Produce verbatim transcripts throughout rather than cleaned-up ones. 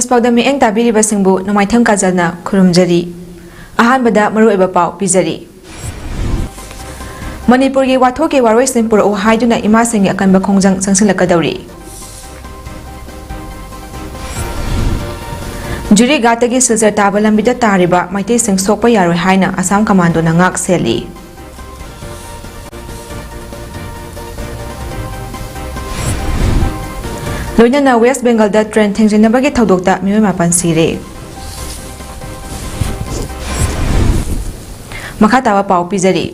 ꯄꯥꯎꯗ ꯃꯤꯠꯌꯦꯡ ꯇꯥꯕꯤꯔꯤꯕꯁꯤꯡꯕꯨ ꯅꯣꯡꯃꯥꯏꯊꯦꯝ ꯀꯥꯖꯜꯅ ꯈꯨꯔꯨꯝꯖꯔꯤ꯫ ꯑꯍꯥꯟꯕꯗ ꯃꯔꯨꯑꯣꯏꯕ ꯄꯥꯎ ꯄꯤꯖꯔꯤ꯫ ꯃꯅꯤꯄꯨꯔꯒꯤ ꯋꯥꯊꯣꯛꯀꯤ ꯋꯥꯔꯣꯏꯁꯤꯟ ꯄꯨꯔꯛꯎ ꯍꯥꯏꯗꯨꯅ ꯏꯃꯥꯁꯤꯡꯒꯤ ꯑꯀꯟꯕ ꯈꯣꯡꯖꯪ ꯆꯪꯁꯤꯜꯂꯛꯀꯗꯧꯔꯤ꯫ ꯖꯨꯔꯤꯒꯥꯠꯇꯒꯤ ꯁꯤꯜꯆꯔ ꯇꯥꯕ ꯂꯝꯕꯤꯗ ꯇꯥꯔꯤꯕ ꯃꯩꯇꯩꯁꯤꯡ ꯁꯣꯛꯄ ꯌꯥꯔꯣꯏ ꯍꯥꯏꯅ ꯑꯁꯥꯝ ꯀꯃꯥꯟꯗꯣꯅ ꯉꯥꯛ ꯁꯦꯜꯂꯤ꯫ ꯂꯣꯏꯅꯅ ꯋꯦꯁ꯭ꯠ ꯕꯦꯡꯒꯜꯗ ꯇ꯭ꯔꯦꯟ ꯊꯦꯡꯖꯤꯟꯅꯕꯒꯤ ꯊꯧꯗꯣꯛꯇ ꯃꯤꯑꯣꯏ ꯃꯥꯄꯟ ꯁꯤꯔꯦ꯫ ꯃꯈꯥ ꯇꯥꯕ ꯄꯥꯎ ꯄꯤꯖꯔꯤ꯫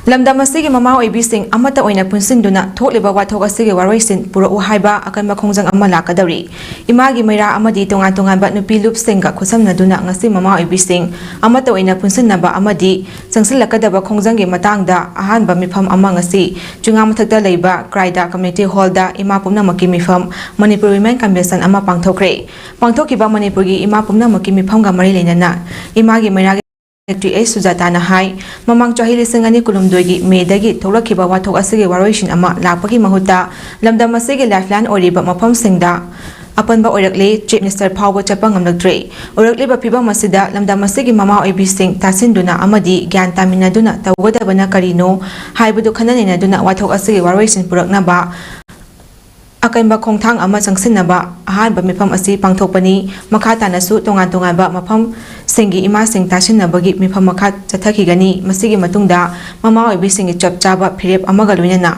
ꯂꯝꯗꯝ ꯑꯁꯤꯒꯤ ꯃꯃꯥ ꯑꯣꯏꯕꯤꯁꯤꯡ ꯑꯃꯠꯇ ꯑꯣꯏꯅ ꯄꯨꯟꯁꯤꯟꯗꯨꯅ ꯊꯣꯛꯂꯤꯕ ꯋꯥꯊꯣꯛ ꯑꯁꯤꯒꯤ ꯋꯥꯔꯣꯏꯁꯤꯟ ꯄꯨꯔꯛꯎ ꯍꯥꯏꯕ ꯑꯀꯟꯕ ꯈꯣꯡꯖꯪ ꯑꯃ ꯂꯥꯛꯀꯗꯧꯔꯤ꯫ ꯏꯃꯥꯒꯤ ꯃꯩꯔꯥ ꯑꯃꯗꯤ ꯇꯣꯉꯥꯟ ꯇꯣꯉꯥꯟꯕ ꯅꯨꯄꯤ ꯂꯨꯞꯁꯤꯡꯒ ꯈꯨꯠꯁꯝꯅꯗꯨꯅ ꯉꯁꯤ ꯃꯃꯥ ꯑꯣꯏꯕꯤꯁꯤꯡ ꯑꯃꯠꯇ ꯑꯣꯏꯅ ꯄꯨꯟꯁꯤꯟꯅꯕ ꯑꯃꯗꯤ ꯆꯪꯁꯤꯜꯂꯛꯀꯗꯕ ꯈꯣꯡꯖꯪꯒꯤ ꯃꯇꯥꯡꯗ ꯑꯍꯥꯟꯕ ꯃꯤꯐꯝ ꯑꯃ ꯉꯁꯤ ꯆꯤꯡꯉꯥ ꯃꯊꯛꯇ ꯂꯩꯕ ꯀ꯭ꯔꯥꯏꯗꯥ ꯀꯝꯃ꯭ꯌꯨꯅꯤꯇꯤ ꯍꯣꯜꯗ ꯏꯃꯥ ꯄꯨꯝꯅꯃꯛꯀꯤ ꯃꯤꯐꯝ ꯃꯅꯤꯄꯨꯔ ꯋꯤꯃꯦꯟ ꯀꯟꯚꯦꯟꯁꯟ ꯑꯃ ꯄꯥꯡꯊꯣꯛꯈ꯭ꯔꯦ꯫ ꯄꯥꯡꯊꯣꯛꯈꯤꯕ ꯃꯅꯤꯄꯨꯔꯒꯤ ꯏꯃꯥ ꯄꯨꯝꯅꯃꯛꯀꯤ ꯃꯤꯐꯝꯒ ꯃꯔꯤ ꯂꯩꯅꯅ ꯏꯃꯥꯒꯤ ꯃꯩꯔꯥꯒꯤ ꯁꯦꯀ꯭ꯔꯦꯇꯔꯤ ꯑꯩꯆ ꯁꯨꯖꯥꯇꯥꯅ ꯍꯥꯏ, ꯃꯃꯥꯡ ꯆꯍꯤ ꯂꯤꯁꯤꯡ ꯑꯅꯤ ꯀꯨꯟꯍꯨꯝꯗꯣꯏꯒꯤ ꯃꯦꯗꯒꯤ ꯊꯣꯛꯂꯛꯈꯤꯕ ꯋꯥꯊꯣꯛ ꯑꯁꯤꯒꯤ ꯋꯥꯔꯣꯏꯁꯤꯟ ꯑꯃ ꯂꯥꯛꯄꯒꯤ ꯃꯍꯨꯠꯇ ꯂꯝꯗꯝ ꯑꯁꯤꯒꯤ ꯂꯥꯏꯐꯂꯥꯏꯟ ꯑꯣꯏꯔꯤꯕ ꯃꯐꯝꯁꯤꯡꯗ ꯑꯄꯟꯕ ꯑꯣꯏꯔꯛꯂꯦ꯫ ꯆꯤꯐ ꯃꯤꯅꯤꯁꯇꯔ ꯐꯥꯎꯕ ꯆꯠꯄ ꯉꯝꯂꯛꯇ꯭ꯔꯦ꯫ ꯑꯣꯏꯔꯛꯂꯤꯕ ꯐꯤꯕꯝ ꯑꯁꯤꯗ ꯂꯝꯗꯝ ꯑꯁꯤꯒꯤ ꯃꯃꯥ ꯑꯣꯏꯕꯤꯁꯤꯡ ꯇꯥꯁꯤꯟꯗꯨꯅ ꯑꯃꯗꯤ ꯒ꯭ꯌꯥꯟ ꯇꯥꯃꯤꯟꯅꯗꯨꯅ ꯇꯧꯒꯗꯕꯅ ꯀꯔꯤꯅꯣ ꯍꯥꯏꯕꯗꯨ ꯈꯟꯅ ꯅꯩꯅꯗꯨꯅ ꯋꯥꯊꯣꯛ ꯑꯁꯤꯒꯤ ꯋꯥꯔꯣꯏꯁꯤꯟ ꯄꯨꯔꯛꯅꯕ ꯑꯀꯟꯕ ꯈꯣꯡꯊꯥꯡ ꯑꯃ ꯆꯪꯁꯤꯟꯅꯕ ꯑꯍꯥꯟꯕ ꯃꯤꯐꯝ ꯑꯁꯤ ꯄꯥꯡꯊꯣꯛꯄꯅꯤ꯫ ꯃꯈꯥ ꯇꯥꯅꯁꯨ ꯇꯣꯉꯥꯟ ꯇꯣꯉꯥꯟꯕ ꯃꯐꯝꯁꯤꯡꯒꯤ ꯏꯃꯥꯁꯤꯡ ꯇꯥꯁꯤꯟꯅꯕꯒꯤ ꯃꯤꯐꯝ ꯃꯈꯥ ꯆꯠꯊꯈꯤꯒꯅꯤ꯫ ꯃꯁꯤꯒꯤ ꯃꯇꯨꯡꯗ ꯃꯃꯥ ꯑꯣꯏꯕꯤꯁꯤꯡꯒꯤ ꯆꯞ ꯆꯥꯕ ꯐꯤꯔꯦꯞ ꯑꯃꯒ ꯂꯣꯏꯅꯅ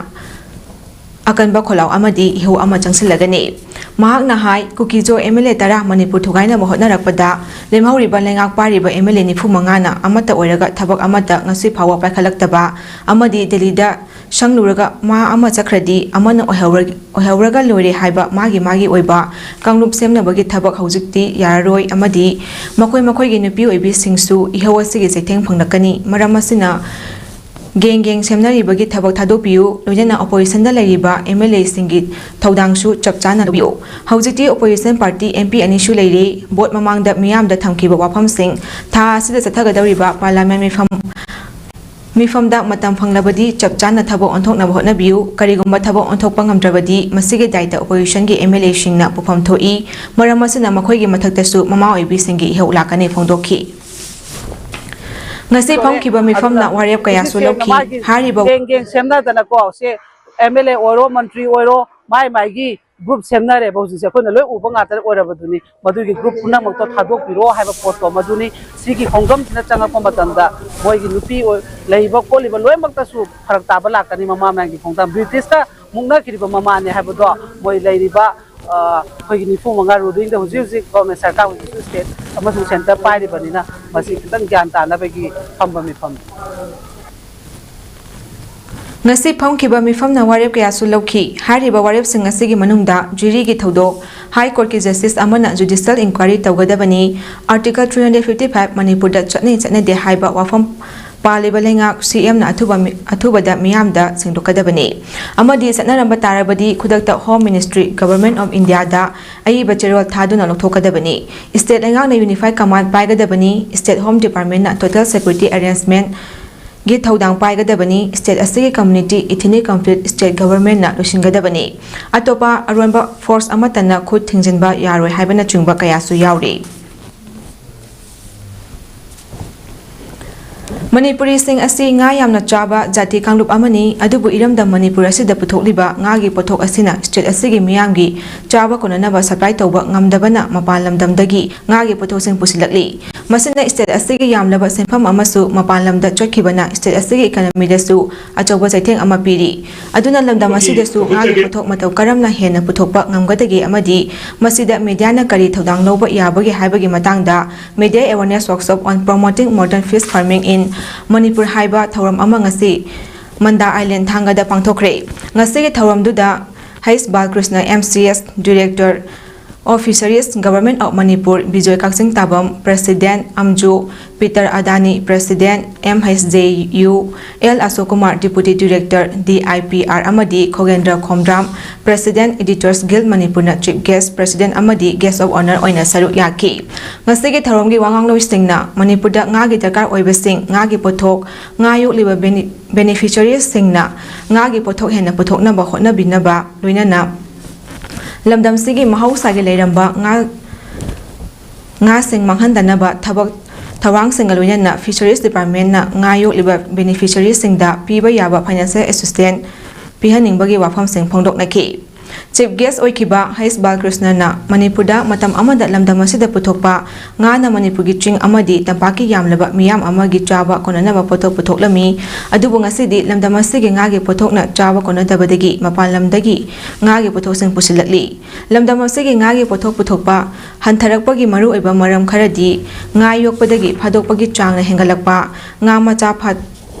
ꯑꯀꯟꯕ ꯈꯣꯜꯂꯥꯎ ꯑꯃꯗꯤ ꯏꯍꯧ ꯑꯃ ꯆꯪꯁꯤꯜꯂꯒꯅꯤ꯫ ꯃꯍꯥꯛꯅ ꯍꯥꯏ, ꯀꯨꯀꯤꯖꯣ ꯑꯦꯝ ꯑꯦꯜ ꯑꯦ ꯇꯔꯥ ꯃꯅꯤꯄꯨꯔ ꯊꯨꯒꯥꯏꯅꯕ ꯍꯣꯠꯅꯔꯛꯄꯗ ꯂꯦꯝꯍꯧꯔꯤꯕ ꯂꯩꯉꯥꯛ ꯄꯥꯏꯔꯤꯕ ꯑꯦꯝ ꯑꯦꯜ ꯑꯦ ꯅꯤꯐꯨ ꯃꯉꯥꯅ ꯑꯃꯠꯇ ꯑꯣꯏꯔꯒ ꯊꯕꯛ ꯑꯃꯠꯇ ꯉꯁꯤ ꯐꯥꯎꯕ ꯄꯥꯏꯈꯠꯂꯛꯇꯕ ꯑꯃꯗꯤ ꯗꯦꯜꯂꯤꯗ ꯁꯪꯂꯨꯔꯒ ꯃꯥ ꯑꯃ ꯆꯠꯈ꯭ꯔꯗꯤ ꯑꯃꯅ ꯑꯣꯏꯍꯧꯔ-, ꯑꯣꯏꯍꯧꯔꯒ ꯂꯣꯏꯔꯦ ꯍꯥꯏꯕ ꯃꯥꯒꯤ ꯃꯥꯒꯤ ꯑꯣꯏꯕ ꯀꯥꯡꯂꯨꯞ ꯁꯦꯝꯅꯕꯒꯤ ꯊꯕꯛ ꯍꯧꯖꯤꯛꯇꯤ ꯌꯥꯔꯔꯣꯏ ꯑꯃꯗꯤ ꯃꯈꯣꯏ ꯃꯈꯣꯏꯒꯤ ꯅꯨꯄꯤ ꯑꯣꯏꯕꯤꯁꯤꯡꯁꯨ ꯏꯍꯧ ꯑꯁꯤꯒꯤ ꯆꯩꯊꯦꯡ ꯐꯪꯂꯛꯀꯅꯤ꯫ ꯃꯔꯝ ꯑꯁꯤꯅ ꯒꯦꯡ ꯒꯦꯡ ꯁꯦꯝꯅꯔꯤꯕꯒꯤ ꯊꯕꯛ ꯊꯥꯗꯣꯛꯄꯤꯌꯨ, ꯂꯣꯏꯅꯅ ꯑꯣꯄꯣꯖꯤꯁꯟꯗ ꯂꯩꯔꯤꯕ ꯑꯦꯝ ꯑꯦꯜ ꯑꯦꯁꯤꯡꯒꯤ ꯊꯧꯗꯥꯡꯁꯨ ꯆꯞ ꯆꯥꯅ ꯂꯧꯕꯤꯌꯨ꯫ ꯍꯧꯖꯤꯛꯇꯤ ꯑꯣꯄꯣꯖꯤꯁꯟ ꯄꯥꯔꯇꯤ ꯑꯦꯝ ꯄꯤ ꯑꯅꯤꯁꯨ ꯂꯩꯔꯦ꯫ ꯚꯣꯠ ꯃꯃꯥꯡꯗ ꯃꯤꯌꯥꯝꯗ ꯊꯝꯈꯤꯕ ꯋꯥꯐꯝꯁꯤꯡ ꯊꯥ ꯑꯁꯤꯗ ꯆꯠꯊꯒꯗꯧꯔꯤꯕ ꯄꯥꯔꯂꯥꯃꯦꯟ ꯃꯤꯐꯝ ꯃꯤꯐꯝꯗ ꯃꯇꯝ ꯐꯪꯂꯕꯗꯤ ꯆꯞ ꯆꯥꯅ ꯊꯕꯛ ꯑꯣꯟꯊꯣꯛꯅꯕ ꯍꯣꯠꯅꯕꯤꯌꯨ꯫ ꯀꯔꯤꯒꯨꯝꯕ ꯊꯕꯛ ꯑꯣꯟꯊꯣꯛꯄ ꯉꯝꯗ꯭ꯔꯕꯗꯤ ꯃꯁꯤꯒꯤ ꯗꯥꯏꯇ ꯑꯣꯄꯣꯖꯤꯁꯟꯒꯤ ꯑꯦꯝ ꯑꯦꯜ ꯑꯦꯁꯤꯡꯅ ꯄꯨꯐꯝ ꯊꯣꯛꯏ꯫ ꯃꯔꯝ ꯑꯁꯤꯅ ꯃꯈꯣꯏꯒꯤ ꯃꯊꯛꯇꯁꯨ ꯃꯃꯥ ꯑꯣꯏꯕꯤꯁꯤꯡꯒꯤ ꯏꯍꯧ ꯂꯥꯛꯀꯅꯤ ꯐꯣꯡꯗꯣꯛꯈꯤ꯫ ꯉꯁꯤ ꯐꯝꯈꯤꯕ ꯃꯤꯐꯝꯅ ꯋꯥꯔꯦꯞ ꯀꯌꯥꯁꯨ ꯂꯧꯈꯤ꯫ ꯍꯥꯏꯔꯤꯕ ꯒꯦꯡ ꯒꯦꯡ ꯁꯦꯝꯅꯗꯅꯀꯣ, ꯁꯦ ꯑꯦꯝ ꯑꯦꯜ ꯑꯦ ꯑꯣꯏꯔꯣ, ꯃꯟꯇ꯭ꯔꯤ ꯑꯣꯏꯔꯣ, ꯃꯥꯏ ꯃꯥꯏꯒꯤ ꯒ꯭ꯔꯨꯞ ꯁꯦꯝꯅꯔꯦꯕ꯫ ꯍꯧꯖꯤꯛꯁꯦ ꯑꯩꯈꯣꯏꯅ ꯂꯣꯏ ꯎꯕ ꯉꯥꯛꯇ ꯑꯣꯏꯔꯕꯗꯨꯅꯤ꯫ ꯃꯗꯨꯒꯤ ꯒ꯭ꯔꯨꯞ ꯄꯨꯝꯅꯃꯛꯇꯣ ꯊꯥꯗꯣꯛꯄꯤꯔꯣ ꯍꯥꯏꯕ ꯄꯣꯠꯇꯣ ꯃꯗꯨꯅꯤ꯫ ꯁꯤꯒꯤ ꯈꯣꯡꯖꯪꯁꯤꯅ ꯆꯪꯉꯛꯄ ꯃꯇꯝꯗ ꯃꯣꯏꯒꯤ ꯅꯨꯄꯤ ꯑꯣꯏ-, ꯂꯩꯔꯤꯕ ꯈꯣꯠꯂꯤꯕ ꯂꯣꯏꯅꯃꯛꯇꯁꯨ ꯐꯔꯛ ꯇꯥꯕ ꯂꯥꯛꯀꯅꯤ꯫ ꯃꯃꯥ ꯃꯌꯥꯝꯒꯤ ꯈꯣꯡꯊꯥꯡ, ꯕ꯭ꯔꯤꯇꯤꯁꯇ ꯃꯨꯛꯅꯈꯤꯔꯤꯕ ꯃꯃꯥꯅꯦ ꯍꯥꯏꯕꯗꯣ ꯃꯣꯏ ꯂꯩꯔꯤꯕ, ꯑ, ꯑꯩꯈꯣꯏꯒꯤ ꯅꯤꯐꯨ ꯃꯉꯥ ꯔꯨꯂꯤꯡꯗ ꯍꯧꯖꯤꯛ ꯍꯧꯖꯤꯛ ꯒꯣꯔꯃꯦꯟ ꯁꯔꯀꯥꯔ ꯑꯣꯏꯕꯁꯨ ꯁ꯭ꯇꯦꯠ ꯑꯃꯁꯨꯡ ꯁꯦꯟꯇꯔ ꯄꯥꯏꯔꯤꯕꯅꯤꯅ ꯃꯁꯤ ꯈꯤꯇꯪ ꯒ꯭ꯌꯥꯟ ꯇꯥꯅꯕꯒꯤ ꯐꯝꯕ ꯃꯤꯐꯝꯅꯤ꯫ ꯉꯁꯤ ꯐꯝꯈꯤꯕ ꯃꯤꯐꯝꯅ ꯋꯥꯔꯦꯞ ꯀꯌꯥꯁꯨ ꯂꯧꯈꯤ꯫ ꯍꯥꯏꯔꯤꯕ ꯋꯥꯔꯦꯞꯁꯤꯡ ꯑꯁꯤꯒꯤ ꯃꯅꯨꯡꯗ ꯖꯨꯔꯤꯒꯤ ꯊꯧꯗꯣꯛ, ꯍꯥꯏ ꯀꯣꯔꯠꯀꯤ ꯖꯁꯇꯤꯁ ꯑꯃꯅ ꯖꯨꯗꯤꯁꯤꯌꯦꯜ ꯏꯟꯀ꯭ꯋꯥꯏꯔꯤ ꯇꯧꯒꯗꯕꯅꯤ, article three hundred fifty five ꯃꯅꯤꯄꯨꯔꯗ ꯆꯠꯅꯩ ꯆꯠꯅꯗꯦ ꯍꯥꯏꯕ ꯋꯥꯐꯝ ꯄꯥꯜꯂꯤꯕ ꯂꯩꯉꯥꯛ ꯁꯤ ꯑꯦꯝꯅ ꯑꯊꯨꯕ ꯃꯤ-, ꯑꯊꯨꯕꯗ ꯃꯤꯌꯥꯝꯗ ꯁꯦꯡꯗꯣꯛꯀꯗꯕꯅꯤ ꯑꯃꯗꯤ ꯆꯠꯅꯔꯝꯕ ꯇꯥꯔꯕꯗꯤ ꯈꯨꯗꯛꯇ ꯍꯣꯝ ꯃꯤꯅꯤꯁꯇ꯭ꯔꯤ, ꯒꯚꯔꯟꯃꯦꯟꯠ ꯑꯣꯐ ꯏꯟꯗꯤꯌꯥꯗ ꯑꯏꯕ ꯆꯦꯔꯣꯜ ꯊꯥꯗꯨꯅ ꯂꯧꯊꯣꯛꯀꯗꯕꯅꯤ꯫ ꯁ꯭ꯇꯦꯠ ꯂꯩꯉꯥꯛꯅ ꯌꯨꯅꯤꯐꯥꯏꯗ ꯀꯃꯥꯟꯗ ꯄꯥꯏꯒꯗꯕꯅꯤ꯫ ꯁ꯭ꯇꯦꯠ ꯍꯣꯝ ꯗꯤꯄꯥꯔꯠꯃꯦꯟꯠꯅ ꯇꯣꯇꯦꯜ ꯁꯦꯀ꯭ꯌꯨꯔꯤꯇꯤ ꯑꯦꯔꯦꯟꯖꯃꯦꯟꯠ ꯒꯤ ꯊꯧꯗꯥꯡ ꯄꯥꯏꯒꯗꯕꯅꯤ꯫ ꯁ꯭ꯇꯦꯠ ꯑꯁꯤꯒꯤ ꯀꯝꯃ꯭ꯌꯨꯅꯤꯇꯤ ꯏꯊꯤꯅꯤꯛ ꯀꯟꯐ꯭ꯂꯤꯛ ꯁ꯭ꯇꯦꯠ ꯒꯚꯔꯟꯃꯦꯟꯠꯅ ꯂꯣꯏꯁꯤꯟꯒꯗꯕꯅꯤ꯫ ꯑꯇꯣꯞꯄ ꯑꯔꯣꯟꯕ ꯐꯣꯔꯁ ꯑꯃꯠꯇꯅ ꯈꯨꯠ ꯊꯤꯡꯖꯤꯟꯕ ꯌꯥꯔꯣꯏ ꯍꯥꯏꯕꯅꯆꯤꯡꯕ ꯀꯌꯥꯁꯨ ꯌꯥꯎꯔꯤ꯫ ꯃꯅꯤꯄꯨꯔꯤꯁꯤꯡ ꯑꯁꯤ ꯉꯥ ꯌꯥꯝꯅ ꯆꯥꯕ ꯖꯥꯇꯤ ꯀꯥꯡꯂꯨꯞ ꯑꯃꯅꯤ, ꯑꯗꯨꯕꯨ ꯏꯔꯝꯗꯝ ꯃꯅꯤꯄꯨꯔ ꯑꯁꯤꯗ ꯄꯨꯊꯣꯛꯂꯤꯕ ꯉꯥꯒꯤ ꯄꯣꯠꯊꯣꯛ ꯑꯁꯤꯅ ꯁ꯭ꯇꯦꯠ ꯑꯁꯤꯒꯤ ꯃꯤꯌꯥꯝꯒꯤ ꯆꯥꯕ ꯀꯣꯟꯅꯅꯕ ꯁꯄ꯭ꯂꯥꯏ ꯇꯧꯕ ꯉꯝꯗꯕꯅ ꯃꯄꯥꯟ ꯂꯝꯗꯝꯗꯒꯤ ꯉꯥꯒꯤ ꯄꯣꯠꯊꯣꯛꯁꯤꯡ ꯄꯨꯁꯤꯜꯂꯛꯂꯤ꯫ ꯃꯁꯤꯅ ꯁ꯭ꯇꯦꯠ ꯑꯁꯤꯒꯤ ꯌꯥꯝꯂꯕ ꯁꯦꯟꯐꯝ ꯑꯃꯁꯨ ꯃꯄꯥꯟ ꯂꯝꯗ ꯆꯠꯈꯤꯕꯅ ꯁ꯭ꯇꯦꯠ ꯑꯁꯤꯒꯤ ꯏꯀꯅꯃꯤꯗꯁꯨ ꯑꯆꯧꯕ ꯆꯩꯊꯦꯡ ꯑꯃ ꯄꯤꯔꯤ꯫ ꯑꯗꯨꯅ ꯂꯝꯗꯝ ꯑꯁꯤꯗꯁꯨ ꯉꯥꯒꯤ ꯄꯣꯠꯊꯣꯛ ꯃꯇꯧ ꯀꯔꯝꯅ ꯍꯦꯟꯅ ꯄꯨꯊꯣꯛꯄ ꯉꯝꯒꯗꯒꯦ ꯑꯃꯗꯤ ꯃꯁꯤꯗ ꯃꯤꯗꯤꯌꯥꯅ ꯀꯔꯤ ꯊꯧꯗꯥꯡ ꯂꯧꯕ ꯌꯥꯕꯒꯦ ꯍꯥꯏꯕꯒꯤ ꯃꯇꯥꯡꯗ Media Awareness Workshop on Promoting Modern Fish Farming in Manipur ꯍꯥꯏꯕ ꯊꯧꯔꯝ ꯑꯃ ꯉꯁꯤ ꯃꯟꯗꯥ ꯑꯥꯏꯂꯦꯟ ꯊꯥꯡꯒꯗ ꯄꯥꯡꯊꯣꯛꯈ꯭ꯔꯦ꯫ ꯉꯁꯤꯒꯤ ꯊꯧꯔꯝꯗꯨꯗ ꯍꯩꯁ Balakrishna, M C S director, of Fisheries, Government of Manipur, Bijoy Kakching Tabam, President, AMJU, Peter Adani, President, M H J U, L Ashok Kumar, Deputy Director, D I P R, ꯑꯃꯗꯤ ꯈꯣꯒꯦꯟꯗ꯭ꯔ Khomdram, President, Editors Guild ꯃꯅꯤꯄꯨꯔꯅ Chief Guest, President ꯑꯃꯗꯤ Guest of Honour ꯑꯣꯏꯅ ꯁꯔꯨꯛ ꯌꯥꯈꯤ꯫ ꯉꯁꯤꯒꯤ ꯊꯧꯔꯝꯒꯤ ꯋꯥ ꯉꯥꯡꯂꯣꯏꯁꯤꯡꯅ ꯃꯅꯤꯄꯨꯔꯗ ꯉꯥꯒꯤ ꯗꯔꯀꯥꯔ ꯑꯣꯏꯕꯁꯤꯡ, ꯉꯥꯒꯤ ꯄꯣꯠꯊꯣꯛ, ꯉꯥ ꯌꯣꯛꯂꯤꯕ ꯕꯦꯅꯤ-, beneficiariesꯁꯤꯡꯅ ꯉꯥꯒꯤ ꯄꯣꯠꯊꯣꯛ ꯍꯦꯟꯅ ꯄꯨꯊꯣꯛꯅꯕ ꯍꯣꯠꯅꯕꯤꯅꯕ, ꯂꯣꯏꯅꯅ ꯂꯝꯗꯝꯁꯤꯒꯤ ꯃꯍꯧꯁꯥꯒꯤ ꯂꯩꯔꯝꯕ ꯉꯥ, ꯉꯥꯁꯤꯡ ꯃꯥꯡꯍꯟꯗꯅꯕ ꯊꯕꯛ ꯊꯧꯔꯥꯡꯁꯤꯡꯒ ꯂꯣꯏꯅꯅ Fisheries Departmentꯅ ꯉꯥ ꯌꯣꯛꯂꯤꯕ beneficiariesꯁꯤꯡꯗ ꯄꯤꯕ ꯌꯥꯕ financial assistance ꯄꯤꯍꯟꯅꯤꯡꯕꯒꯤ ꯋꯥꯐꯝꯁꯤꯡ ꯐꯣꯡꯗꯣꯛꯅꯈꯤ꯫ Chief Guest ꯑꯣꯏꯈꯤꯕ ꯍꯩꯁ ꯕꯥꯂꯀ꯭ꯔꯤꯁꯅꯅ ꯃꯅꯤꯄꯨꯔꯗ ꯃꯇꯝ ꯑꯃꯗ ꯂꯝꯗꯝ ꯑꯁꯤꯗ ꯄꯨꯊꯣꯛꯄ ꯉꯥꯅ ꯃꯅꯤꯄꯨꯔꯒꯤ ꯆꯤꯡ ꯑꯃꯗꯤ ꯇꯝꯄꯥꯛꯀꯤ ꯌꯥꯝꯂꯕ ꯃꯤꯌꯥꯝ ꯑꯃꯒꯤ ꯆꯥꯕ ꯀꯣꯟꯅꯅꯕ ꯄꯣꯠꯊꯣꯛ ꯄꯨꯊꯣꯛꯂꯝꯃꯤ꯫ ꯑꯗꯨꯕꯨ ꯉꯁꯤꯗꯤ ꯂꯝꯗꯝ ꯑꯁꯤꯒꯤ ꯉꯥꯒꯤ ꯄꯣꯠꯊꯣꯛꯅ ꯆꯥꯕ ꯀꯣꯟꯅꯗꯕꯗꯒꯤ ꯃꯄꯥꯟ ꯂꯝꯗꯒꯤ ꯉꯥꯒꯤ ꯄꯣꯠꯊꯣꯛꯁꯤꯡ ꯄꯨꯁꯤꯜꯂꯛꯂꯤ꯫ ꯂꯝꯗꯝ ꯑꯁꯤꯒꯤ ꯉꯥꯒꯤ ꯄꯣꯠꯊꯣꯛ ꯄꯨꯊꯣꯛꯄ ꯍꯟꯊꯔꯛꯄꯒꯤ ꯃꯔꯨꯑꯣꯏꯕ ꯃꯔꯝ ꯈꯔꯗꯤ ꯉꯥ ꯌꯣꯛꯄꯗꯒꯤ ꯐꯥꯗꯣꯛꯄꯒꯤ ꯆꯥꯡꯅ ꯍꯦꯟꯒꯠꯂꯛꯄ, ꯉꯥ ꯃꯆꯥ ꯐꯥ-,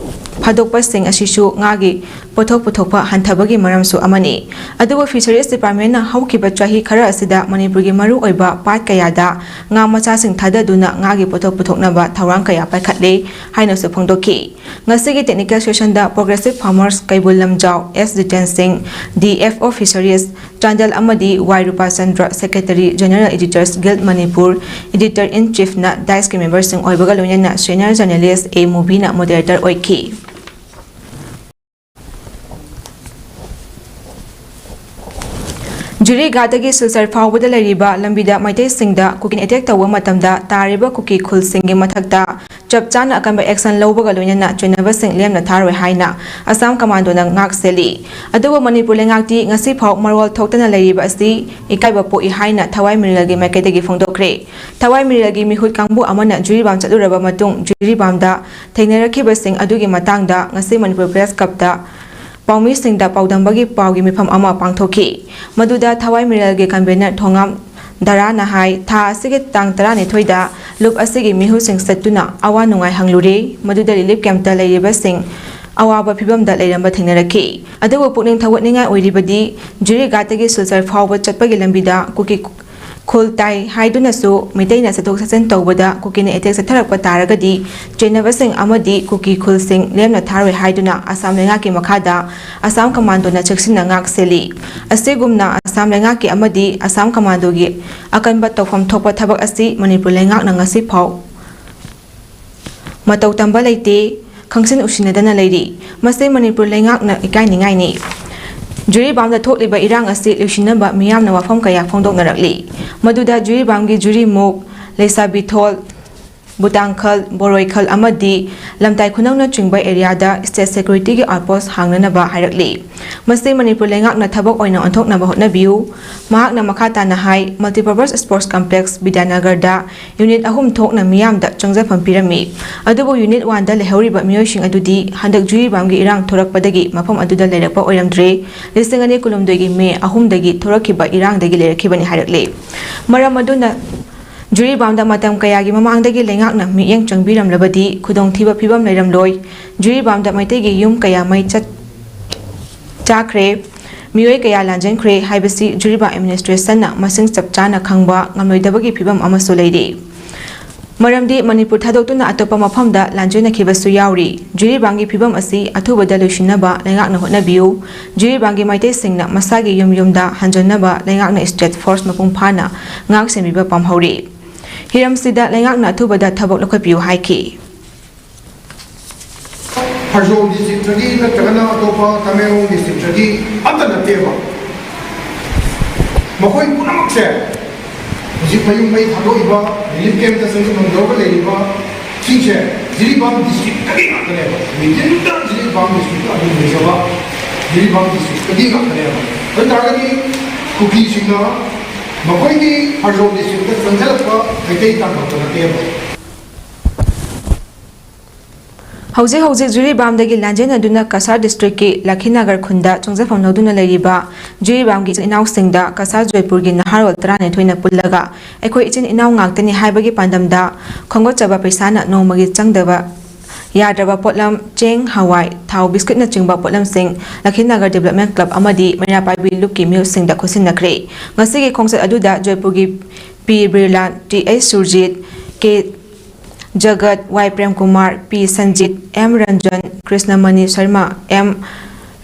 ꯐꯥꯗꯣꯛꯄꯁꯤꯡ ꯑꯁꯤꯁꯨ ꯉꯥꯒꯤ ꯄꯣꯠꯊꯣꯛ ꯄꯨꯊꯣꯛꯄ ꯍꯟꯊꯕꯒꯤ ꯃꯔꯝꯁꯨ ꯑꯃꯅꯤ꯫ ꯑꯗꯨꯕꯨ Fisheries Departmentꯅ ꯍꯧꯈꯤꯕ ꯆꯍꯤ ꯈꯔ ꯑꯁꯤꯗ ꯃꯅꯤꯄꯨꯔꯒꯤ ꯃꯔꯨꯑꯣꯏꯕ ꯄꯥꯠ ꯀꯌꯥꯗ ꯉꯥ ꯃꯆꯥꯁꯤꯡ ꯊꯥꯗꯗꯨꯅ ꯉꯥꯒꯤ ꯄꯣꯠꯊꯣꯛ ꯄꯨꯊꯣꯛꯅꯕ ꯊꯧꯔꯥꯡ ꯀꯌꯥ ꯄꯥꯏꯈꯠꯂꯦ ꯍꯥꯏꯅꯁꯨ ꯐꯣꯡꯗꯣꯛꯈꯤ꯫ ꯉꯁꯤꯒꯤ technical sessionꯗ Progressive Farmers Keibul Lamjao, ꯑꯦꯁ ꯖꯤꯇꯦꯟ ꯁꯤꯡ, D F O Fisheries, Chandel ꯑꯃꯗꯤ ꯋꯥꯏ ꯔꯨꯄꯥꯆꯟꯗ꯭ꯔ, Secretary General Editors Guild Manipur, Editor in Chiefꯅ dais memberꯁꯤꯡ ꯑꯣꯏꯕꯒ ꯂꯣꯏꯅꯅ senior journalist ꯑꯦ ꯃꯨꯕꯤꯅ moderator ꯑꯣꯏꯈꯤ꯫ ꯖꯤꯔꯤꯒꯥꯗꯒꯤ ꯁꯤꯜꯆꯔ ꯐꯥꯎꯕꯗ ꯂꯩꯔꯤꯕ ꯂꯝꯕꯤꯗ ꯃꯩꯇꯩꯁꯤꯡꯗ ꯀꯨꯀꯤꯅ attack ꯇꯧꯕ ꯃꯇꯝꯗ ꯇꯥꯔꯤꯕ ꯀꯨꯀꯤ ꯈꯨꯜꯁꯤꯡꯒꯤ ꯃꯊꯛꯇ ꯆꯞ ꯆꯥꯅ ꯑꯀꯟꯕ action ꯂꯧꯕꯒ ꯂꯣꯏꯅꯅ ꯆꯣꯏꯅꯕꯁꯤꯡ ꯂꯦꯝꯅ ꯊꯥꯔꯣꯏ ꯍꯥꯏꯅ ꯑꯁꯥꯝ ꯀꯃꯥꯟꯗꯣꯅ ꯉꯥꯛ ꯁꯦꯜꯂꯤ꯫ ꯑꯗꯨꯕꯨ ꯃꯅꯤꯄꯨꯔ ꯂꯩꯉꯥꯛꯇꯤ ꯉꯁꯤ ꯐꯥꯎ ꯃꯔꯣꯜ ꯊꯣꯛꯇꯅ ꯂꯩꯔꯤꯕ ꯑꯁꯤ ꯏꯀꯥꯏꯕ ꯄꯣꯛꯏ ꯍꯥꯏꯅ ꯊꯋꯥꯏ ꯃꯤꯔꯦꯜꯒꯤ ꯃꯥꯏꯀꯩꯗꯒꯤ ꯐꯣꯡꯗꯣꯛꯈ꯭ꯔꯦ꯫ ꯊꯋꯥꯏ ꯃꯤꯔꯦꯜꯒꯤ ꯃꯤꯍꯨꯠ ꯀꯥꯡꯕꯨ ꯑꯃꯅ ꯖꯤꯔꯤꯕꯥꯝ ꯆꯠꯂꯨꯔꯕ ꯃꯇꯨꯡ ꯖꯤꯔꯤꯕꯥꯝꯗ ꯊꯦꯡꯅꯔꯛꯈꯤꯕꯁꯤꯡ ꯑꯗꯨꯒꯤ ꯃꯇꯥꯡꯗ ꯉꯁꯤ ꯃꯅꯤꯄꯨꯔ Press Clubꯇ ꯄꯥꯎꯃꯤꯁꯤꯡꯗ ꯄꯥꯎꯗꯝꯕꯒꯤ ꯄꯥꯎꯒꯤ ꯃꯤꯐꯝ ꯑꯃ ꯄꯥꯡꯊꯣꯛꯈꯤ꯫ ꯃꯗꯨꯗ ꯊꯋꯥꯏ ꯃꯤꯔꯦꯜꯒꯤ convener ꯊꯣꯉꯥꯝ ꯗꯔꯥꯅ ꯍꯥꯏ, ꯊꯥ ꯑꯁꯤꯒꯤ ꯇꯥꯡ ꯇꯔꯥꯅꯤꯊꯣꯏꯗ ꯂꯨꯞ ꯑꯁꯤꯒꯤ ꯃꯤꯍꯨꯠꯁꯤꯡ ꯆꯠꯇꯨꯅ ꯑꯋꯥ ꯅꯨꯡꯉꯥꯏ ꯍꯪꯂꯨꯔꯦ꯫ ꯃꯗꯨꯗ relief campꯇ ꯂꯩꯔꯤꯕꯁꯤꯡ ꯑꯋꯥꯕ ꯐꯤꯕꯝꯗ ꯂꯩꯔꯝꯕ ꯊꯦꯡꯅꯔꯛꯈꯤ꯫ ꯑꯗꯨꯕꯨ ꯄꯨꯛꯅꯤꯡ ꯊꯧꯒꯠꯅꯤꯡꯉꯥꯏ ꯑꯣꯏꯔꯤꯕꯗꯤ ꯖꯤꯔꯤꯒꯥꯠꯇꯒꯤ ꯁꯤꯜꯆꯔ ꯐꯥꯎꯕ ꯆꯠꯄꯒꯤ ꯂꯝꯕꯤꯗ ꯀꯨꯀꯤ ꯈꯨꯜ ꯇꯥꯏ ꯍꯥꯏꯗꯨꯅꯁꯨ ꯃꯤꯇꯩꯅ ꯆꯠꯊꯣꯛ ꯆꯠꯁꯤꯟ ꯇꯧꯕꯗ ꯀꯨꯀꯤꯅ ꯑꯦꯇꯦꯛ ꯆꯠꯊꯔꯛꯄ ꯇꯥꯔꯒꯗꯤ ꯆꯦꯟꯅꯕꯁꯤꯡ ꯑꯃꯗꯤ ꯀꯨꯀꯤ ꯈꯨꯜꯁꯤꯡ ꯂꯦꯝꯅ ꯊꯥꯔꯣꯏ ꯍꯥꯏꯗꯨꯅ ꯑꯁꯥꯝ ꯂꯩꯉꯥꯛꯀꯤ ꯃꯈꯥꯗ ꯑꯁꯥꯝ ꯀꯃꯥꯟꯗꯣꯅ ꯆꯦꯛꯁꯤꯟꯅ ꯉꯥꯛ ꯁꯦꯜꯂꯤ꯫ ꯑꯁꯤꯒꯨꯝꯅ ꯑꯁꯥꯝ ꯂꯩꯉꯥꯛꯀꯤ ꯑꯃꯗꯤ ꯑꯁꯥꯝ ꯀꯃꯥꯟꯗꯣꯒꯤ ꯑꯀꯟꯕ ꯇꯧꯐꯝ ꯊꯣꯛꯄ ꯊꯕꯛ ꯑꯁꯤ ꯃꯅꯤꯄꯨꯔ ꯂꯩꯉꯥꯛꯅ ꯉꯁꯤ ꯐꯥꯎ ꯃꯇꯧ ꯇꯝꯕ ꯂꯩꯇꯦ, ꯈꯪꯁꯤꯟ ꯎꯁꯤꯟꯅꯗꯅ ꯂꯩꯔꯤ꯫ ꯃꯁꯤ ꯃꯅꯤꯄꯨꯔ ꯂꯩꯉꯥꯛꯅ ꯏꯀꯥꯏꯅꯤꯡꯉꯥꯏꯅꯤ꯫ ꯖꯤꯔꯤꯕꯥꯝꯗ ꯊꯣꯛꯂꯤꯕ ꯏꯔꯥꯡ ꯑꯁꯤ ꯂꯣꯏꯁꯤꯟꯅꯕ ꯃꯤꯌꯥꯝꯅ ꯋꯥꯐꯝ ꯀꯌꯥ ꯐꯣꯡꯗꯣꯛꯅꯔꯛꯂꯤ꯫ ꯃꯗꯨꯗ ꯖꯤꯔꯤꯕꯥꯝꯒꯤ ꯖꯤꯔꯤꯃꯨꯛ, ꯂꯩꯁꯥꯕꯤꯊꯣꯜ, ꯕꯨꯇꯥꯡꯈꯜ, ꯕꯣꯔꯣꯏꯈꯜ ꯑꯃꯗꯤ ꯂꯝꯇꯥꯏ ꯈꯨꯅꯧꯅꯆꯤꯡꯕ ꯑꯦꯔꯤꯌꯥꯗ ꯁ꯭ꯇꯦꯠ ꯁꯦꯀ꯭ꯌꯨꯔꯤꯇꯤꯒꯤ ꯑꯥꯎꯠꯄꯣꯁꯠ ꯍꯥꯡꯅꯅꯕ ꯍꯥꯏꯔꯛꯂꯤ꯫ ꯃꯁꯤ ꯃꯅꯤꯄꯨꯔ ꯂꯩꯉꯥꯛꯅ ꯊꯕꯛ ꯑꯣꯏꯅ ꯑꯣꯟꯊꯣꯛꯅꯕ ꯍꯣꯠꯅꯕꯤꯌꯨ꯫ ꯃꯍꯥꯛꯅ ꯃꯈꯥ ꯇꯥꯅ ꯍꯥꯏ, ꯃꯜꯇꯤꯄꯔꯄꯁ ꯁ꯭ꯄꯣꯔꯠꯁ ꯀꯝꯄ꯭ꯂꯦꯛꯁ ꯕꯤꯗ꯭ꯌꯥꯅꯒꯔꯗ ꯌꯨꯅꯤꯠ ꯑꯍꯨꯝ ꯊꯣꯛꯅ ꯃꯤꯌꯥꯝꯗ ꯆꯪꯖꯐꯝ ꯄꯤꯔꯝꯃꯤ꯫ ꯑꯗꯨꯕꯨ ꯌꯨꯅꯤꯠ ꯋꯥꯟꯗ ꯂꯩꯍꯧꯔꯤꯕ ꯃꯤꯑꯣꯏꯁꯤꯡ ꯑꯗꯨꯗꯤ ꯍꯟꯗꯛ ꯖꯤꯔꯤꯕꯥꯝꯒꯤ ꯏꯔꯥꯡ ꯊꯣꯔꯛꯄꯗꯒꯤ ꯃꯐꯝ ꯑꯗꯨꯗ ꯂꯩꯔꯛꯄ ꯑꯣꯏꯔꯝꯗ꯭ꯔꯦ꯫ ꯂꯤꯁꯤꯡ ꯑꯅꯤ ꯀꯨꯟꯍꯨꯝꯗꯣꯏꯒꯤ ꯃꯦ ꯑꯍꯨꯝꯗꯒꯤ ꯊꯣꯔꯛꯈꯤꯕ ꯏꯔꯥꯡꯗꯒꯤ ꯂꯩꯔꯛꯈꯤꯕꯅꯤ ꯍꯥꯏꯔꯛꯂꯤ꯫ ꯃꯔꯝ ꯑꯗꯨꯅ ꯖꯤꯔꯤꯕꯥꯝꯗ ꯃꯇꯝ ꯀꯌꯥꯒꯤ ꯃꯃꯥꯡꯗꯒꯤ ꯂꯩꯉꯥꯛꯅ ꯃꯤꯠꯌꯦꯡ ꯆꯪꯕꯤꯔꯝꯂꯕꯗꯤ ꯈꯨꯗꯣꯡꯊꯤꯕ ꯐꯤꯕꯝ ꯂꯩꯔꯝꯂꯣꯏ꯫ ꯖꯤꯔꯤꯕꯥꯝꯗ ꯃꯩꯇꯩꯒꯤ ꯌꯨꯝ ꯀꯌꯥ ꯃꯩ ꯆꯠ-, ꯆꯥꯈ꯭ꯔꯦ, ꯃꯤꯑꯣꯏ ꯀꯌꯥ ꯂꯥꯟꯖꯦꯟꯈ꯭ꯔꯦ ꯍꯥꯏꯕꯁꯤ ꯖꯤꯔꯤꯕꯥꯝ ꯑꯦꯗꯃꯤꯅꯤꯁꯇ꯭ꯔꯦꯁꯟꯅ ꯃꯁꯤꯡ ꯆꯞ ꯆꯥꯅ ꯈꯪꯕ ꯉꯝꯂꯣꯏꯗꯕꯒꯤ ꯐꯤꯕꯝ ꯑꯃꯁꯨ ꯂꯩꯔꯤ꯫ ꯃꯔꯝꯗꯤ ꯃꯅꯤꯄꯨꯔ ꯊꯥꯗꯣꯛꯇꯨꯅ ꯑꯇꯣꯞꯄ ꯃꯐꯝꯗ ꯂꯥꯟꯖꯦꯟꯅꯈꯤꯕꯁꯨ ꯌꯥꯎꯔꯤ꯫ ꯖꯤꯔꯤꯕꯥꯝꯒꯤ ꯐꯤꯕꯝ ꯑꯁꯤ ꯑꯊꯨꯕꯗ ꯂꯣꯏꯁꯤꯟꯅꯕ ꯂꯩꯉꯥꯛꯅ ꯍꯣꯠꯅꯕꯤꯌꯨ꯫ ꯖꯤꯔꯤꯕꯥꯝꯒꯤ ꯃꯩꯇꯩꯁꯤꯡꯅ ꯃꯁꯥꯒꯤ ꯌꯨꯝ ꯌꯨꯝꯗ ꯍꯟꯖꯟꯅꯕ ꯂꯩꯉꯥꯛꯅ ꯁ꯭ꯇꯦꯠ ꯐꯣꯔꯁ ꯃꯄꯨꯡ ꯐꯥꯅ ꯉꯥꯛ ꯁꯦꯟꯕꯤꯕ ꯄꯥꯝꯍꯧꯔꯤ꯫ ꯍꯤꯔꯝꯁꯤꯗ ꯂꯩꯉꯥꯛꯅ ꯑꯊꯨꯕꯗ ꯊꯕꯛ ꯂꯧꯈꯠꯄꯤꯌꯨ ꯍꯥꯏꯈꯤ꯫ ꯐꯔꯖꯣꯝ ꯗꯤꯁꯇ꯭ꯔꯤꯛꯇꯒꯤ ꯅꯠꯇ꯭ꯔꯒꯅ ꯑꯇꯣꯞꯄ ꯇꯃꯦꯡꯂꯣꯡ ꯗꯤꯁꯇ꯭ꯔꯤꯛꯇꯒꯤ ꯑꯝꯇ ꯅꯠꯇꯦꯕ꯫ ꯃꯈꯣꯏ ꯄꯨꯝꯅꯃꯛꯁꯦ ꯍꯧꯖꯤꯛ ꯃꯌꯨꯝ ꯃꯩ ꯊꯥꯗꯣꯛꯏꯕ, ꯔꯤꯂꯤꯐ ꯀꯦꯝꯞꯇ ꯆꯪꯁꯤꯟꯐꯝ ꯂꯧꯔꯒ ꯂꯩꯔꯤꯕ ꯁꯤꯡꯁꯦ ꯖꯤꯔꯤꯕꯥꯝ ꯗꯤꯁꯇ꯭ꯔꯤꯛꯇꯒꯤ ꯉꯥꯛꯇꯅꯦꯕ꯫ Within the ꯖꯤꯔꯤꯕꯥꯝ ꯗꯤꯁꯇ꯭ꯔꯤꯛꯇ ꯑꯗꯨꯝ ꯂꯩꯖꯕ ꯖꯤꯔꯤꯕꯥꯝ ꯗꯤꯁꯇ꯭ꯔꯤꯛꯇꯒꯤ ꯉꯥꯛꯇꯅꯦꯕ꯫ ꯑꯗꯨ ꯇꯥꯔꯒꯗꯤ ꯀꯨꯀꯤꯁꯤꯡꯅ ꯃꯈꯣꯏꯒꯤ ꯐꯔꯖꯣꯝ ꯗꯤꯁꯇ꯭ꯔꯤꯛꯇ ꯆꯪꯁꯤꯜꯂꯛꯄ ꯃꯩꯇꯩ ꯇꯥꯟꯊꯣꯛꯄ ꯅꯠꯇꯦꯕ꯫ ꯍꯧꯖꯤꯛ ꯍꯧꯖꯤꯛ ꯖꯤꯔꯤꯕꯥꯝꯗꯒꯤ ꯂꯥꯟꯖꯦꯟꯅꯗꯨꯅ ꯀꯁꯥꯔ ꯗꯤꯁꯇ꯭ꯔꯤꯛꯀꯤ ꯂꯈꯤꯅꯒꯔ ꯈꯨꯟꯗ ꯆꯪꯖꯐꯝ ꯂꯧꯗꯨꯅ ꯂꯩꯔꯤꯕ ꯖꯤꯔꯤꯕꯥꯝꯒꯤ ꯏꯆꯤꯜ ꯏꯅꯥꯎꯁꯤꯡꯗ ꯀꯁꯥꯔ ꯖꯣꯏꯄꯨꯔꯒꯤ ꯅꯍꯥꯔꯣꯜ ꯇꯔꯥꯅꯤꯊꯣꯏꯅ ꯄꯨꯜꯂꯒ ꯑꯩꯈꯣꯏ ꯏꯆꯤꯟ ꯏꯅꯥꯎ ꯉꯥꯛꯇꯅꯤ ꯍꯥꯏꯕꯒꯤ ꯄꯥꯟꯗꯝꯗ ꯈꯣꯝꯒꯠꯆꯕ ꯄꯩꯁꯥꯅ ꯅꯣꯡꯃꯒꯤ ꯆꯪꯗꯕ ꯌꯥꯗ꯭ꯔꯕ ꯄꯣꯠꯂꯝ, ꯆꯦꯡ, ꯍꯋꯥꯏ, ꯊꯥꯎ, ꯕꯤꯁꯀꯤꯠꯅꯆꯤꯡꯕ ꯄꯣꯠꯂꯝꯁꯤꯡ ꯂꯈꯤꯅꯒꯔ ꯗꯤꯕꯂꯞꯃꯦꯟ ꯀ꯭ꯂꯕ ꯑꯃꯗꯤ ꯃꯩꯔꯥ ꯄꯥꯏꯕꯤ ꯂꯨꯞꯀꯤ ꯃꯤꯍꯨꯠꯁꯤꯡꯗ ꯈꯨꯠꯁꯤꯟꯅꯈ꯭ꯔꯦ꯫ ꯉꯁꯤꯒꯤ ꯈꯣꯡꯆꯠ ꯑꯗꯨꯗ ꯖꯣꯏꯄꯨꯔꯒꯤ ꯄꯤ ꯕꯤꯔꯂꯥ, ꯇꯤ ꯑꯩꯆ ꯁꯨꯔꯖꯤꯠ, ꯀꯦ ꯖꯒꯠ, ꯋꯥꯏ ꯄ꯭ꯔꯦꯝꯀꯨꯃꯥꯔ, ꯄꯤ ꯁꯟꯖꯤꯠ, ꯑꯦꯝ ꯔꯟꯖꯟ, ꯀ꯭ꯔꯤꯁꯅꯃꯅꯤ ꯁꯔꯃ, ꯑꯦꯝ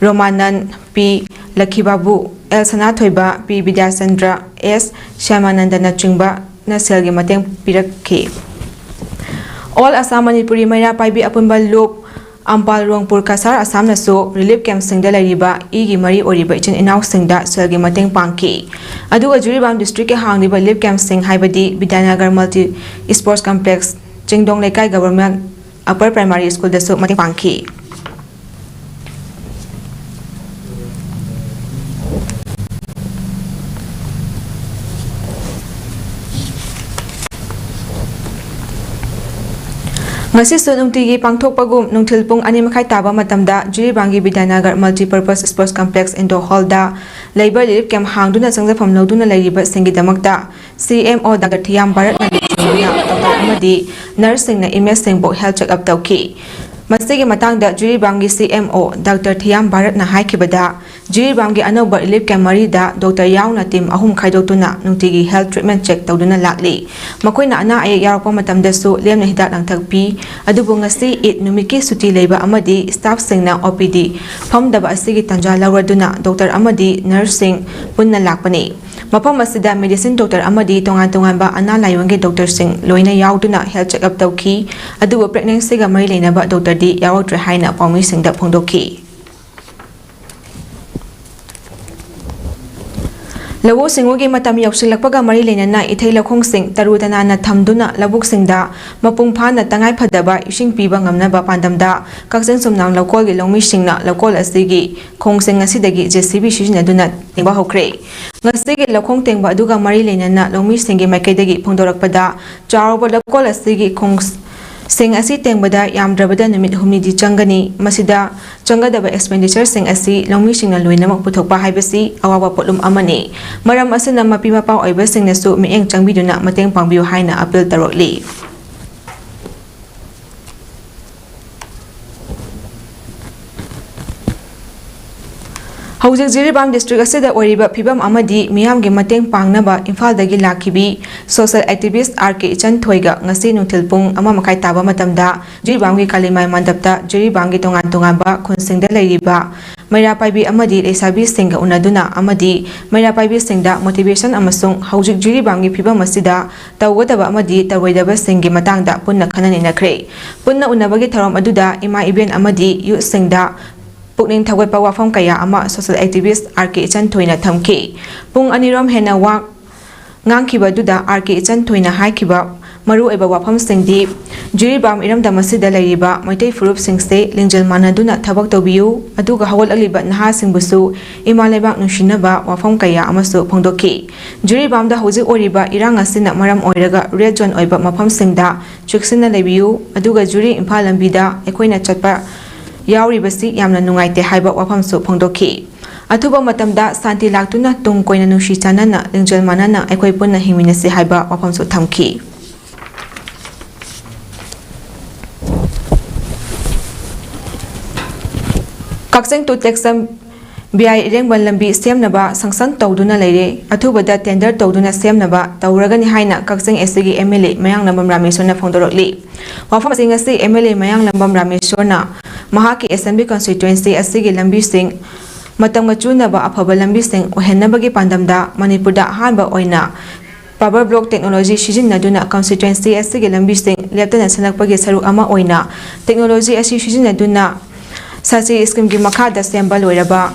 ꯔꯣꯃꯥꯅꯟ, ꯄꯤ ꯂꯛꯈꯤꯕꯥꯕꯨ, ꯑꯦꯜ ꯁꯅꯥꯊꯣꯏꯕ, ꯄꯤ ꯕꯤꯗ꯭ꯌꯥꯆꯟꯗ꯭ꯔ, ꯑꯦꯁ ꯁ꯭ꯌꯥꯃꯥꯅꯟꯗꯅꯆꯤꯡꯕꯅ ꯁꯦꯜꯒꯤ ꯃꯇꯦꯡ ꯄꯤꯔꯛꯈꯤ꯫ ꯑꯣꯜ ꯑꯁꯥꯝ ꯃꯅꯤꯄꯨꯔꯤ ꯃꯩꯔꯥ ꯄꯥꯏꯕꯤ ꯑꯄꯨꯟꯕ ꯂꯨꯞ ꯑꯝꯄꯥꯜ ꯔꯣꯡꯄꯨꯔ ꯀꯁꯥꯔ ꯑꯁꯥꯝꯅꯁꯨ ꯔꯤꯂꯤꯐ ꯀꯦꯝꯞꯁꯤꯡꯗ ꯂꯩꯔꯤꯕ ꯏꯒꯤ ꯃꯔꯤ ꯑꯣꯏꯔꯤꯕ ꯏꯆꯤꯟ ꯏꯅꯥꯎꯁꯤꯡꯗ ꯁꯦꯜꯒꯤ ꯃꯇꯦꯡ ꯄꯥꯡꯈꯤ꯫ ꯑꯗꯨꯒ ꯖꯤꯔꯤꯕꯥꯝ ꯗꯤꯁꯇ꯭ꯔꯤꯛꯀꯤ ꯍꯥꯡꯂꯤꯕ ꯔꯤꯂꯤꯐ ꯀꯦꯝꯞꯁꯤꯡ ꯍꯥꯏꯕꯗꯤ ꯕꯤꯗ꯭ꯌꯥꯅꯒꯔ ꯃꯜꯇꯤ ꯁ꯭ꯄꯣꯔꯠꯁ ꯀꯝꯄ꯭ꯂꯦꯛꯁ, ꯆꯤꯡꯗꯣꯡ ꯂꯩꯀꯥꯏ ꯒꯚꯔꯟꯃꯦꯟꯠ ꯑꯄꯔ ꯄ꯭ꯔꯥꯏꯃꯥꯔꯤ ꯁ꯭ꯀꯨꯜꯗꯁꯨ ꯃꯇꯦꯡ ꯄꯥꯡꯈꯤ꯫ ꯉꯁꯤꯁꯨ ꯅꯨꯡꯇꯤꯒꯤ ꯄꯥꯡꯊꯣꯛꯄꯒꯨꯝ ꯅꯨꯡꯊꯤꯜ ꯄꯨꯡ ꯑꯅꯤ ꯃꯈꯥꯏ ꯇꯥꯕ ꯃꯇꯝꯗ ꯖꯤꯔꯤꯕꯥꯝꯒꯤ ꯕꯤꯗ꯭ꯌꯥꯅꯒꯔ ꯃꯜꯇꯤꯄꯔꯄꯁ ꯁ꯭ꯄꯣꯔꯠꯁ ꯀꯝꯄ꯭ꯂꯦꯛꯁ ꯏꯟꯗꯣꯔ ꯍꯣꯜꯗ ꯂꯩꯕ ꯔꯤꯂꯤꯐ ꯀꯦꯝꯞ ꯍꯥꯡꯗꯨꯅ ꯆꯪꯖꯐꯝ ꯂꯧꯗꯨꯅ ꯂꯩꯔꯤꯕꯁꯤꯡꯒꯤꯗꯃꯛꯇ ꯁꯤ ꯑꯦꯝ ꯑꯣ ꯗꯥꯛꯇꯔ ꯊꯤꯌꯥꯝ ꯚꯥꯔꯠꯅ ꯂꯨꯆꯤꯡꯗꯨꯅ ꯗꯣꯛꯇꯔ ꯑꯃꯗꯤ ꯅꯔꯁꯁꯤꯡꯅ ꯏꯃꯦꯖꯁꯤꯡꯕꯨ ꯍꯦꯜꯊ ꯆꯦꯛꯑꯞ ꯇꯧꯈꯤ꯫ ꯃꯁꯤꯒꯤ ꯃꯇꯥꯡꯗ ꯖꯤꯔꯤꯕꯥꯝꯒꯤ ꯁꯤ ꯑꯦꯝ ꯑꯣ ꯗꯥꯛꯇꯔ ꯊꯤꯌꯥꯝ ꯚꯥꯔꯠꯅ ꯍꯥꯏꯈꯤꯕꯗ, ꯖꯤꯔꯤꯕꯥꯝꯒꯤ ꯑꯅꯧꯕ ꯔꯤꯂꯤꯐ ꯀꯦꯝꯞ ꯃꯔꯤꯗ ꯗꯣꯛꯇꯔ ꯌꯥꯎꯅ ꯇꯤꯝ ꯑꯍꯨꯝ ꯈꯥꯏꯗꯣꯛꯇꯨꯅ ꯅꯨꯡꯇꯤꯒꯤ ꯍꯦꯜꯊ ꯇ꯭ꯔꯤꯠꯃꯦꯟꯠ ꯆꯦꯛ ꯇꯧꯗꯨꯅ ꯂꯥꯛꯂꯤ꯫ ꯃꯈꯣꯏꯅ ꯑꯅꯥ ꯑꯌꯦꯛ ꯌꯥꯎꯔꯛꯄ ꯃꯇꯝꯗꯁꯨ ꯂꯦꯝꯅ ꯍꯤꯗꯥꯛ ꯂꯥꯡꯊꯛ ꯄꯤ꯫ ꯑꯗꯨꯕꯨ ꯉꯁꯤ ꯏꯗ ꯅꯨꯃꯤꯠꯀꯤ ꯁꯨꯇꯤ ꯂꯩꯕ ꯑꯃꯗꯤ ꯁ꯭ꯇꯥꯐꯁꯤꯡꯅ ꯑꯣ ꯄꯤ ꯗꯤ ꯐꯝꯗꯕ ꯑꯁꯤꯒꯤ ꯇꯥꯟꯖꯥ ꯂꯧꯔꯗꯨꯅ ꯗꯣꯛꯇꯔ ꯑꯃꯗꯤ ꯅꯔꯁꯁꯤꯡ ꯄꯨꯟꯅ ꯂꯥꯛꯄꯅꯤ꯫ ꯃꯐꯝ ꯑꯁꯤꯗ ꯃꯦꯗꯤꯁꯤꯟ ꯗꯣꯛꯇꯔ ꯑꯃꯗꯤ ꯇꯣꯉꯥꯟ ꯇꯣꯉꯥꯟꯕ ꯑꯅꯥ ꯂꯥꯏꯌꯣꯡꯒꯤ ꯗꯣꯛꯇꯔꯁꯤꯡ ꯂꯣꯏꯅ ꯌꯥꯎꯗꯨꯅ ꯍꯦꯜꯊ ꯆꯦꯛꯑꯞ ꯇꯧꯈꯤ꯫ ꯑꯗꯨꯕꯨ ꯄ꯭ꯔꯦꯒꯅꯦꯟꯁꯤꯒ ꯃꯔꯤ ꯂꯩꯅꯕ ꯗꯣꯛꯇꯔꯗꯤ ꯌꯥꯎꯔꯛꯇ꯭ꯔꯦ ꯍꯥꯏꯅ ꯄꯥꯎꯃꯤꯁꯤꯡꯗ ꯐꯣꯡꯗꯣꯛꯈꯤ꯫ ꯂꯧꯎ ꯁꯤꯡꯎꯒꯤ ꯃꯇꯝ ꯌꯧꯁꯤꯜꯂꯛꯄꯒ ꯃꯔꯤ ꯂꯩꯅꯅ ꯏꯊꯩ ꯂꯧꯈꯣꯡꯁꯤꯡ ꯇꯔꯨ ꯇꯅꯥꯟꯅ ꯊꯝꯗꯨꯅ ꯂꯧꯕꯨꯛꯁꯤꯡꯗ ꯃꯄꯨꯡ ꯐꯥꯅ ꯇꯉꯥꯏ ꯐꯗꯕ ꯏꯁꯤꯡ ꯄꯤꯕ ꯉꯝꯅꯕ ꯄꯥꯟꯗꯝꯗ ꯀꯛꯆꯤꯡ ꯆꯨꯝꯅꯥꯡ ꯂꯧꯀꯣꯜꯒꯤ ꯂꯧꯃꯤꯁꯤꯡꯅ ꯂꯧꯀꯣꯜ ꯑꯁꯤꯒꯤ ꯈꯣꯡꯁꯤꯡ ꯑꯁꯤꯗꯒꯤ ꯖꯦ ꯁꯤ ꯕꯤ ꯁꯤꯖꯤꯟꯅꯗꯨꯅ ꯇꯦꯡꯕ ꯍꯧꯈ꯭ꯔꯦ꯫ ꯉꯁꯤꯒꯤ ꯂꯧꯈꯣꯡ ꯇꯦꯡꯕ ꯑꯗꯨꯒ ꯃꯔꯤ ꯂꯩꯅꯅ ꯂꯧꯃꯤꯁꯤꯡꯒꯤ ꯃꯥꯏꯀꯩꯗꯒꯤ ꯐꯣꯡꯗꯣꯔꯛꯄꯗ, ꯆꯥꯎꯔꯕ ꯂꯧꯀꯣꯜ ꯑꯁꯤꯒꯤ ꯈꯣꯡꯁꯤꯡ ꯑꯁꯤ ꯇꯦꯡꯕꯗ ꯌꯥꯝꯗ꯭ꯔꯕꯗ ꯅꯨꯃꯤꯠ ꯍꯨꯝꯅꯤꯗꯤ ꯆꯪꯒꯅꯤ꯫ ꯃꯁꯤꯗ ꯆꯪꯒꯗꯕ ꯑꯦꯛꯁꯄꯦꯟꯗꯤꯆꯔꯁꯤꯡ ꯑꯁꯤ ꯂꯧꯃꯤꯁꯤꯡꯅ ꯂꯣꯏꯅꯃꯛ ꯄꯨꯊꯣꯛꯄ ꯍꯥꯏꯕꯁꯤ ꯑꯋꯥꯕ ꯄꯣꯠꯂꯨꯝ ꯑꯃꯅꯤ꯫ ꯃꯔꯝ ꯑꯁꯤꯅ ꯃꯄꯤ ꯃꯄꯥ ꯑꯣꯏꯕꯁꯤꯡꯅꯁꯨ ꯃꯤꯠꯌꯦꯡ ꯆꯪꯕꯤꯗꯨꯅ ꯃꯇꯦꯡ ꯄꯥꯡꯕꯤꯌꯨ ꯍꯥꯏꯅ ꯑꯄꯤꯜ ꯇꯧꯔꯛꯂꯤ꯫ ꯍꯧꯖꯤꯛ ꯖꯤꯔꯤꯕꯥꯝ ꯗꯤꯁꯇ꯭ꯔꯤꯛ ꯑꯁꯤꯗ ꯑꯣꯏꯔꯤꯕ ꯐꯤꯕꯝ ꯑꯃꯗꯤ ꯃꯤꯌꯥꯝꯒꯤ ꯃꯇꯦꯡ ꯄꯥꯡꯅꯕ ꯏꯝꯐꯥꯜꯗꯒꯤ ꯂꯥꯛꯈꯤꯕꯤ ꯁꯣꯁꯤꯌꯦꯜ ꯑꯦꯛꯇꯤꯚꯤꯁ꯭ꯠ ꯑꯥꯔ ꯀꯦ ꯏꯆꯟꯊꯣꯏꯒ ꯉꯁꯤ ꯅꯨꯡꯊꯤꯜ ꯄꯨꯡ ꯑꯃ ꯃꯈꯥꯏ ꯇꯥꯕ ꯃꯇꯝꯗ ꯖꯤꯔꯤꯕꯥꯝꯒꯤ ꯀꯥꯂꯤꯃꯥꯏ ꯃꯟꯗꯞꯇ ꯖꯤꯔꯤꯕꯥꯝꯒꯤ ꯇꯣꯉꯥꯟ ꯇꯣꯉꯥꯟꯕ ꯈꯨꯟꯁꯤꯡꯗ ꯂꯩꯔꯤꯕ ꯃꯩꯔꯥ ꯄꯥꯏꯕꯤ ꯑꯃꯗꯤ ꯂꯩꯁꯥꯕꯤꯁꯤꯡꯒ ꯎꯅꯗꯨꯅ ꯑꯃꯗꯤ ꯃꯩꯔꯥ ꯄꯥꯏꯕꯤꯁꯤꯡꯗ ꯃꯣꯇꯤꯚꯦꯁꯟ ꯑꯃꯁꯨꯡ ꯍꯧꯖꯤꯛ ꯖꯤꯔꯤꯕꯥꯝꯒꯤ ꯐꯤꯕꯝ ꯑꯁꯤꯗ ꯇꯧꯒꯗꯕ ꯑꯃꯗꯤ ꯇꯧꯔꯣꯏꯗꯕꯁꯤꯡꯒꯤ ꯃꯇꯥꯡꯗ ꯄꯨꯟꯅ ꯈꯟꯅ ꯅꯩꯅꯈ꯭ꯔꯦ꯫ ꯄꯨꯟꯅ ꯎꯅꯕꯒꯤ ꯊꯧꯔꯝ ꯑꯗꯨꯗ ꯏꯃꯥ ꯏꯕꯦꯟ ꯑꯃꯗꯤ ꯌꯨꯠꯁꯤꯡꯗ ꯄꯨꯛꯅꯤꯡ ꯊꯧꯒꯠꯄ ꯋꯥꯐꯝ ꯀꯌꯥ ꯑꯃ ꯁꯣꯁꯤꯌꯦꯜ ꯑꯦꯛꯇꯤꯚꯤꯁ꯭ꯠ ꯑꯥꯔ ꯀꯦ ꯏꯆꯟꯊꯣꯏꯅ ꯊꯝꯈꯤ꯫ ꯄꯨꯡ ꯑꯅꯤꯔꯣꯝ ꯍꯦꯟꯅ ꯋꯥ ꯉꯥꯡꯈꯤꯕ ꯑꯗꯨꯗ ꯑꯥꯔ ꯀꯦ ꯏꯆꯟꯊꯣꯏꯅ ꯍꯥꯏꯈꯤꯕ ꯃꯔꯨꯑꯣꯏꯕ ꯋꯥꯐꯝꯁꯤꯡꯗꯤ, ꯖꯤꯔꯤꯕꯥꯝ ꯏꯔꯝꯗꯝ ꯑꯁꯤꯗ ꯂꯩꯔꯤꯕ ꯃꯩꯇꯩ ꯐꯨꯔꯨꯞꯁꯤꯡꯁꯦ ꯂꯤꯡꯖꯦꯜ ꯃꯥꯟꯅꯗꯨꯅ ꯊꯕꯛ ꯇꯧꯕꯤꯌꯨ, ꯑꯗꯨꯒ ꯍꯧꯒꯠꯂꯛꯂꯤꯕ ꯅꯍꯥꯁꯤꯡꯕꯨꯁꯨ ꯏꯃꯥ ꯂꯩꯕꯥꯛ ꯅꯨꯡꯁꯤꯅꯕ ꯋꯥꯐꯝ ꯀꯌꯥ ꯑꯃꯁꯨ ꯐꯣꯡꯗꯣꯛꯈꯤ꯫ ꯖꯤꯔꯤꯕꯥꯝꯗ ꯍꯧꯖꯤꯛ ꯑꯣꯏꯔꯤꯕ ꯏꯔꯥꯡ ꯑꯁꯤꯅ ꯃꯔꯝ ꯑꯣꯏꯔꯒ ꯔꯦꯗ ꯖꯣꯟ ꯑꯣꯏꯕ ꯃꯐꯝꯁꯤꯡꯗ ꯆꯦꯛꯁꯤꯟꯅ ꯂꯩꯕꯤꯌꯨ, ꯑꯗꯨꯒ ꯖꯤꯔꯤ ꯏꯝꯐꯥꯜ ꯂꯝꯕꯤꯗ ꯑꯩꯈꯣꯏꯅ ꯆꯠꯄ ꯌꯥꯎꯔꯤꯕꯁꯤ ꯌꯥꯝꯅ ꯅꯨꯡꯉꯥꯏꯇꯦ ꯍꯥꯏꯕ ꯋꯥꯐꯝꯁꯨ ꯐꯣꯡꯗꯣꯛꯈꯤ꯫ ꯑꯊꯨꯕ ꯃꯇꯝꯗ ꯁꯥꯟꯇꯤ ꯂꯥꯛꯇꯨꯅ ꯇꯨꯡ ꯀꯣꯏꯅ ꯅꯨꯡꯁꯤ ꯆꯥꯟꯅꯅ ꯂꯤꯡꯖꯦꯜ ꯃꯥꯟꯅꯅ ꯑꯩꯈꯣꯏ ꯄꯨꯟꯅ ꯍꯤꯡꯃꯤꯟꯅꯁꯤ ꯍꯥꯏꯕ ꯋꯥꯐꯝꯁꯨ ꯊꯝꯈꯤ꯫ ꯀꯛꯆꯤꯡ ꯇꯨ ꯇꯦꯛꯆꯝ ꯕꯤ ꯑꯥꯏ ꯏꯔꯦꯡꯕꯝ ꯂꯝꯕꯤ ꯁꯦꯝꯅꯕ ꯁꯪꯁꯟ ꯇꯧꯗꯨꯅ ꯂꯩꯔꯦ꯫ ꯑꯊꯨꯕꯗ ꯇꯦꯟꯗꯔ ꯇꯧꯗꯨꯅ ꯁꯦꯝꯅꯕ ꯇꯧꯔꯒꯅꯤ ꯍꯥꯏꯅ ꯀꯛꯆꯤꯡ ꯑꯦꯁ ꯁꯤꯒꯤ ꯑꯦꯝ ꯑꯦꯜ ꯑꯦ ꯃꯌꯥꯡꯂꯝꯕꯝ ꯔꯥꯃꯦꯁ꯭ꯋꯔꯅ ꯐꯣꯡꯗꯣꯔꯛꯂꯤ꯫ ꯋꯥꯐꯝ ꯑꯁꯤ ꯉꯁꯤ ꯑꯦꯝ ꯑꯦꯜ ꯑꯦ ꯃꯌꯥꯡꯂꯝꯕꯝ ꯔꯥꯃꯦꯁ꯭ꯋꯔꯅ ꯃꯍꯥꯛꯀꯤ ꯑꯦꯁꯦꯝꯕ꯭ꯂꯤ ꯀꯟꯁꯇꯤꯇ꯭ꯋꯦꯟꯁꯤ ꯑꯁꯤꯒꯤ ꯂꯝꯕꯤꯁꯤꯡ ꯃꯇꯝꯒ ꯆꯨꯅꯕ ꯑꯐꯕ ꯂꯝꯕꯤꯁꯤꯡ ꯑꯣꯏꯍꯟꯅꯕꯒꯤ ꯄꯥꯟꯗꯝꯗ ꯃꯅꯤꯄꯨꯔꯗ ꯑꯍꯥꯟꯕ ꯑꯣꯏꯅ ꯄꯥꯋꯔ ꯕ꯭ꯂꯣꯛ ꯇꯦꯛꯅꯣꯂꯣꯖꯤ ꯁꯤꯖꯤꯟꯅꯗꯨꯅ ꯀꯟꯁꯇꯤꯇ꯭ꯋꯦꯟꯁꯤ ꯑꯁꯤꯒꯤ ꯂꯝꯕꯤꯁꯤꯡ ꯂꯦꯞꯇꯅ ꯁꯦꯝꯂꯛꯄꯒꯤ ꯁꯔꯨꯛ ꯑꯃ ꯑꯣꯏꯅ ꯇꯦꯛꯅꯣꯂꯣꯖꯤ ꯑꯁꯤ ꯁꯤꯖꯤꯟꯅꯗꯨꯅ ꯁꯥꯆꯤ ꯁ꯭ꯀꯤꯝꯒꯤ ꯃꯈꯥꯗ ꯁꯦꯝꯕ ꯂꯣꯏꯔꯕ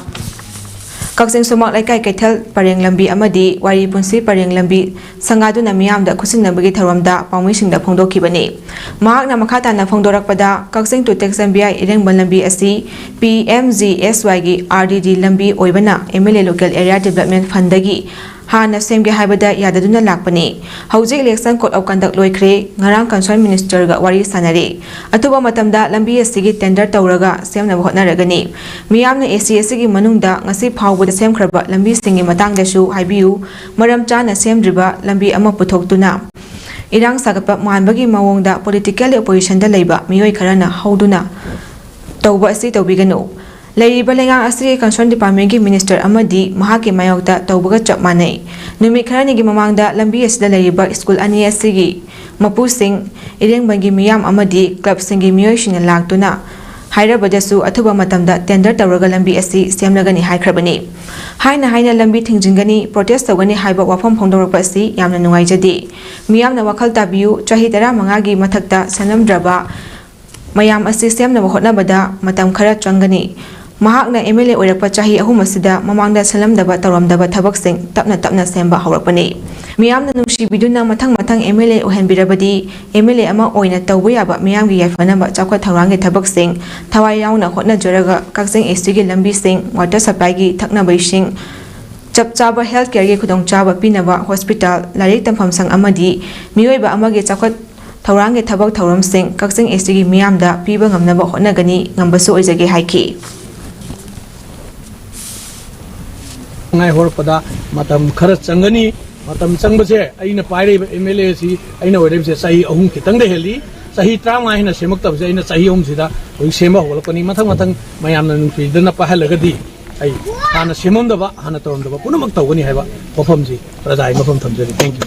ꯀꯛꯆꯤꯡ ꯁꯨꯃꯥꯡ ꯂꯩꯀꯥꯏ ꯀꯩꯊꯦꯜ ꯄꯔꯦꯡ ꯂꯝꯕꯤ ꯑꯃꯗꯤ ꯋꯥꯏꯔꯤ ꯄꯨꯟꯁꯤ ꯄꯔꯦꯡ ꯂꯝꯕꯤ ꯁꯪꯒꯥꯗꯨꯅ ꯃꯤꯌꯥꯝꯗ ꯈꯨꯠꯁꯤꯟꯅꯕꯒꯤ ꯊꯧꯔꯝꯗ ꯄꯥꯎꯃꯤꯁꯤꯡꯗ ꯐꯣꯡꯗꯣꯛꯈꯤꯕꯅꯤ꯫ ꯃꯍꯥꯛꯅ ꯃꯈꯥ ꯇꯥꯅ ꯐꯣꯡꯗꯣꯔꯛꯄꯗ, ꯀꯛꯆꯤꯡ ꯇꯨ ꯇꯦꯛꯆꯝ ꯕꯤ ꯑꯥꯏ ꯏꯔꯦꯡꯕꯝ ꯂꯝꯕꯤ ꯑꯁꯤ ꯄꯤ ꯑꯦꯝ ꯖꯤ ꯑꯦꯁ ꯋꯥꯏꯒꯤ ꯑꯥꯔ ꯗꯤ ꯗꯤ ꯂꯝꯕꯤ ꯑꯣꯏꯕꯅ M L A local area development ꯐꯟꯗꯒꯤ ꯍꯥꯟꯅ ꯁꯦꯝꯒꯦ ꯍꯥꯏꯕꯗ ꯌꯥꯗꯗꯨꯅ ꯂꯥꯛꯄꯅꯤ꯫ ꯍꯧꯖꯤꯛ ꯏꯂꯦꯛꯁꯟ ꯀꯣꯗ ꯑꯣꯐ ꯀꯟꯗꯛ ꯂꯣꯏꯈ꯭ꯔꯦ꯫ ꯉꯔꯥꯡ ꯀꯟꯁꯔꯟ ꯃꯤꯅꯤꯁꯇꯔꯒ ꯋꯥꯔꯤ ꯁꯥꯟꯅꯔꯦ꯫ ꯑꯊꯨꯕ ꯃꯇꯝꯗ ꯂꯝꯕꯤ ꯑꯁꯤꯒꯤ ꯇꯦꯟꯗꯔ ꯇꯧꯔꯒ ꯁꯦꯝꯅꯕ ꯍꯣꯠꯅꯔꯒꯅꯤ꯫ ꯃꯤꯌꯥꯝꯅ ꯑꯦ ꯁꯤ ꯑꯁꯤꯒꯤ ꯃꯅꯨꯡꯗ ꯉꯁꯤ ꯐꯥꯎꯕꯗ ꯁꯦꯝꯈ꯭ꯔꯕ ꯂꯝꯕꯤꯁꯤꯡꯒꯤ ꯃꯇꯥꯡꯗꯁꯨ ꯍꯥꯏꯕꯤꯌꯨ꯫ ꯃꯔꯝ ꯆꯥꯅ ꯁꯦꯝꯗ꯭ꯔꯤꯕ ꯂꯝꯕꯤ ꯑꯃ ꯄꯨꯊꯣꯛꯇꯨꯅ ꯏꯔꯥꯡ ꯁꯥꯒꯠꯄ ꯃꯥꯟꯕꯒꯤ ꯃꯑꯣꯡꯗ ꯄꯣꯂꯤꯇꯤꯀꯦꯜ ꯑꯣꯄꯣꯖꯤꯁꯟꯗ ꯂꯩꯕ ꯃꯤꯑꯣꯏ ꯈꯔꯅ ꯍꯧꯗꯨꯅ ꯇꯧꯕ ꯑꯁꯤ ꯇꯧꯕꯤꯒꯅꯨ꯫ ꯂꯩꯔꯤꯕ ꯂꯩꯉꯥꯛ ꯑꯁꯤꯒꯤ concern departmentꯀꯤ minister ꯑꯃꯗꯤ ꯃꯍꯥꯛꯀꯤ ꯃꯥꯌꯣꯛꯇ ꯇꯧꯕꯒ ꯆꯞ ꯃꯥꯟꯅꯩ꯫ ꯅꯨꯃꯤꯠ ꯈꯔꯅꯤꯒꯤ ꯃꯃꯥꯡꯗ ꯂꯝꯕꯤ ꯑꯁꯤꯗ ꯂꯩꯔꯤꯕ school ꯑꯅꯤ ꯑꯁꯤꯒꯤ ꯃꯄꯨꯁꯤꯡ, ꯏꯔꯦꯡꯕꯝꯒꯤ ꯃꯤꯌꯥꯝ ꯑꯃꯗꯤ clubꯁꯤꯡꯒꯤ ꯃꯤꯑꯣꯏꯁꯤꯡꯅ ꯂꯥꯛꯇꯨꯅ ꯍꯥꯏꯔꯕꯗꯁꯨ ꯑꯊꯨꯕ ꯃꯇꯝꯗ tender ꯇꯧꯔꯒ ꯂꯝꯕꯤ ꯑꯁꯤ ꯁꯦꯝꯂꯒꯅꯤ ꯍꯥꯏꯈ꯭ꯔꯕꯅꯤ꯫ ꯍꯥꯏꯅ ꯍꯥꯏꯅ ꯂꯝꯕꯤ ꯊꯤꯡꯖꯤꯟꯒꯅꯤ, protest ꯇꯧꯒꯅꯤ ꯍꯥꯏꯕ ꯋꯥꯐꯝ ꯐꯣꯡꯗꯣꯔꯛꯄ ꯑꯁꯤ ꯌꯥꯝꯅ ꯅꯨꯡꯉꯥꯏꯖꯗꯦ꯫ ꯃꯤꯌꯥꯝꯅ ꯋꯥꯈꯜ ꯇꯥꯕꯤꯌꯨ, ꯆꯍꯤ ꯇꯔꯥꯃꯉꯥꯒꯤ ꯃꯊꯛꯇ ꯁꯦꯝꯂꯝꯗ꯭ꯔꯕ ꯃꯌꯥꯝ ꯑꯁꯤ ꯁꯦꯝꯅꯕ ꯍꯣꯠꯅꯕꯗ ꯃꯇꯝ ꯈꯔ ꯆꯪꯒꯅꯤ꯫ ꯃꯍꯥꯛꯅ MLA ꯑꯣꯏꯔꯛꯄ ꯆꯍꯤ ꯑꯍꯨꯝ ꯑꯁꯤꯗ ꯃꯃꯥꯡꯗ ꯁꯦꯝꯂꯝꯗꯕ ꯇꯧꯔꯝꯗꯕ ꯊꯕꯛꯁꯤꯡ ꯇꯞꯅ ꯇꯞꯅ ꯁꯦꯝꯕ ꯍꯧꯔꯛꯄꯅꯤ꯫ ꯃꯤꯌꯥꯝꯅ ꯅꯨꯡꯁꯤꯕꯤꯗꯨꯅ ꯃꯊꯪ ꯃꯊꯪ MLA ꯑꯣꯏꯍꯟꯕꯤꯔꯕꯗꯤ MLA ꯑꯃ ꯑꯣꯏꯅ ꯇꯧꯕ ꯌꯥꯕ ꯃꯤꯌꯥꯝꯒꯤ ꯌꯥꯏꯐꯅꯕ ꯆꯥꯎꯈꯠ ꯊꯧꯔꯥꯡꯒꯤ ꯊꯕꯛꯁꯤꯡ ꯊꯋꯥꯏ ꯌꯥꯎꯅ ꯍꯣꯠꯅꯖꯔꯒ ꯀꯛꯆꯤꯡ STꯒꯤ ꯂꯝꯕꯤꯁꯤꯡ, water supplyꯒꯤ ꯊꯛꯅꯕ ꯏꯁꯤꯡ, ꯆꯞ ꯆꯥꯕ health careꯒꯤ ꯈꯨꯗꯣꯡꯆꯥꯕ ꯄꯤꯅꯕ hospital, ꯂꯥꯏꯔꯤꯛ ꯇꯝꯐꯝ ꯁꯪ ꯑꯃꯗꯤ ꯃꯤꯑꯣꯏꯕ ꯑꯃꯒꯤ ꯆꯥꯎꯈꯠ ꯊꯧꯔꯥꯡꯒꯤ ꯊꯕꯛ ꯊꯧꯔꯝꯁꯤꯡ ꯀꯛꯆꯤꯡ STꯒꯤ ꯃꯤꯌꯥꯝꯗ ꯄꯤꯕ ꯉꯝꯅꯕ ꯍꯣꯠꯅꯒꯅꯤ, ꯉꯝꯕꯁꯨ ꯑꯣꯏꯖꯒꯦ ꯍꯥꯏꯈꯤ꯫ ꯉꯥꯏ ꯍꯧꯔꯛꯄꯗ ꯃꯇꯝ ꯈꯔ ꯆꯪꯒꯅꯤ꯫ ꯃꯇꯝ ꯆꯪꯕꯁꯦ ꯑꯩꯅ ꯄꯥꯏꯔꯛꯏꯕ MLA ꯑꯁꯤ ꯑꯩꯅ ꯑꯣꯏꯔꯛꯏꯕꯁꯦ ꯆꯍꯤ ꯑꯍꯨꯝ ꯈꯤꯇꯪꯗ ꯍꯦꯜꯂꯤ꯫ ꯆꯍꯤ ꯇꯔꯥꯃꯉꯥ ꯍꯦꯟꯅ ꯁꯦꯝꯃꯛꯇꯕꯁꯦ ꯑꯩꯅ ꯆꯍꯤ ꯑꯍꯨꯝꯁꯤꯗ ꯍꯧꯖꯤꯛ ꯁꯦꯝꯕ ꯍꯧꯒꯠꯂꯛꯄꯅꯤ꯫ ꯃꯊꯪ ꯃꯊꯪ ꯃꯌꯥꯝꯅ ꯅꯨꯡꯁꯤꯗꯅ ꯄꯥꯏꯍꯜꯂꯒꯗꯤ ꯑꯩ ꯍꯥꯟꯅ ꯁꯦꯝꯃꯝꯗꯕ, ꯍꯥꯟꯅ ꯇꯧꯔꯝꯗꯕ ꯄꯨꯝꯅꯃꯛ ꯇꯧꯒꯅꯤ ꯍꯥꯏꯕ ꯋꯥꯐꯝꯁꯤ ꯄ꯭ꯔꯖꯥꯒꯤ ꯃꯐꯝ ꯊꯝꯖꯔꯤ꯫ Thank you꯫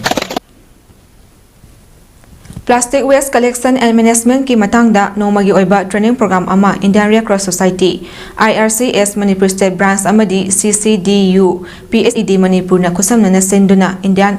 Plastic waste collection and managementꯀꯤ ꯃꯇꯥꯡꯗ ꯅꯣꯡꯃꯒꯤ ꯑꯣꯏꯕ training program ꯑꯃ Indian Red Cross Society, IRCS Manipur State Branch ꯑꯃꯗꯤ CCDU PHED ꯃꯅꯤꯄꯨꯔꯅ ꯈꯨꯠꯁꯝꯅꯅ ꯁꯤꯟꯗꯨꯅ Indian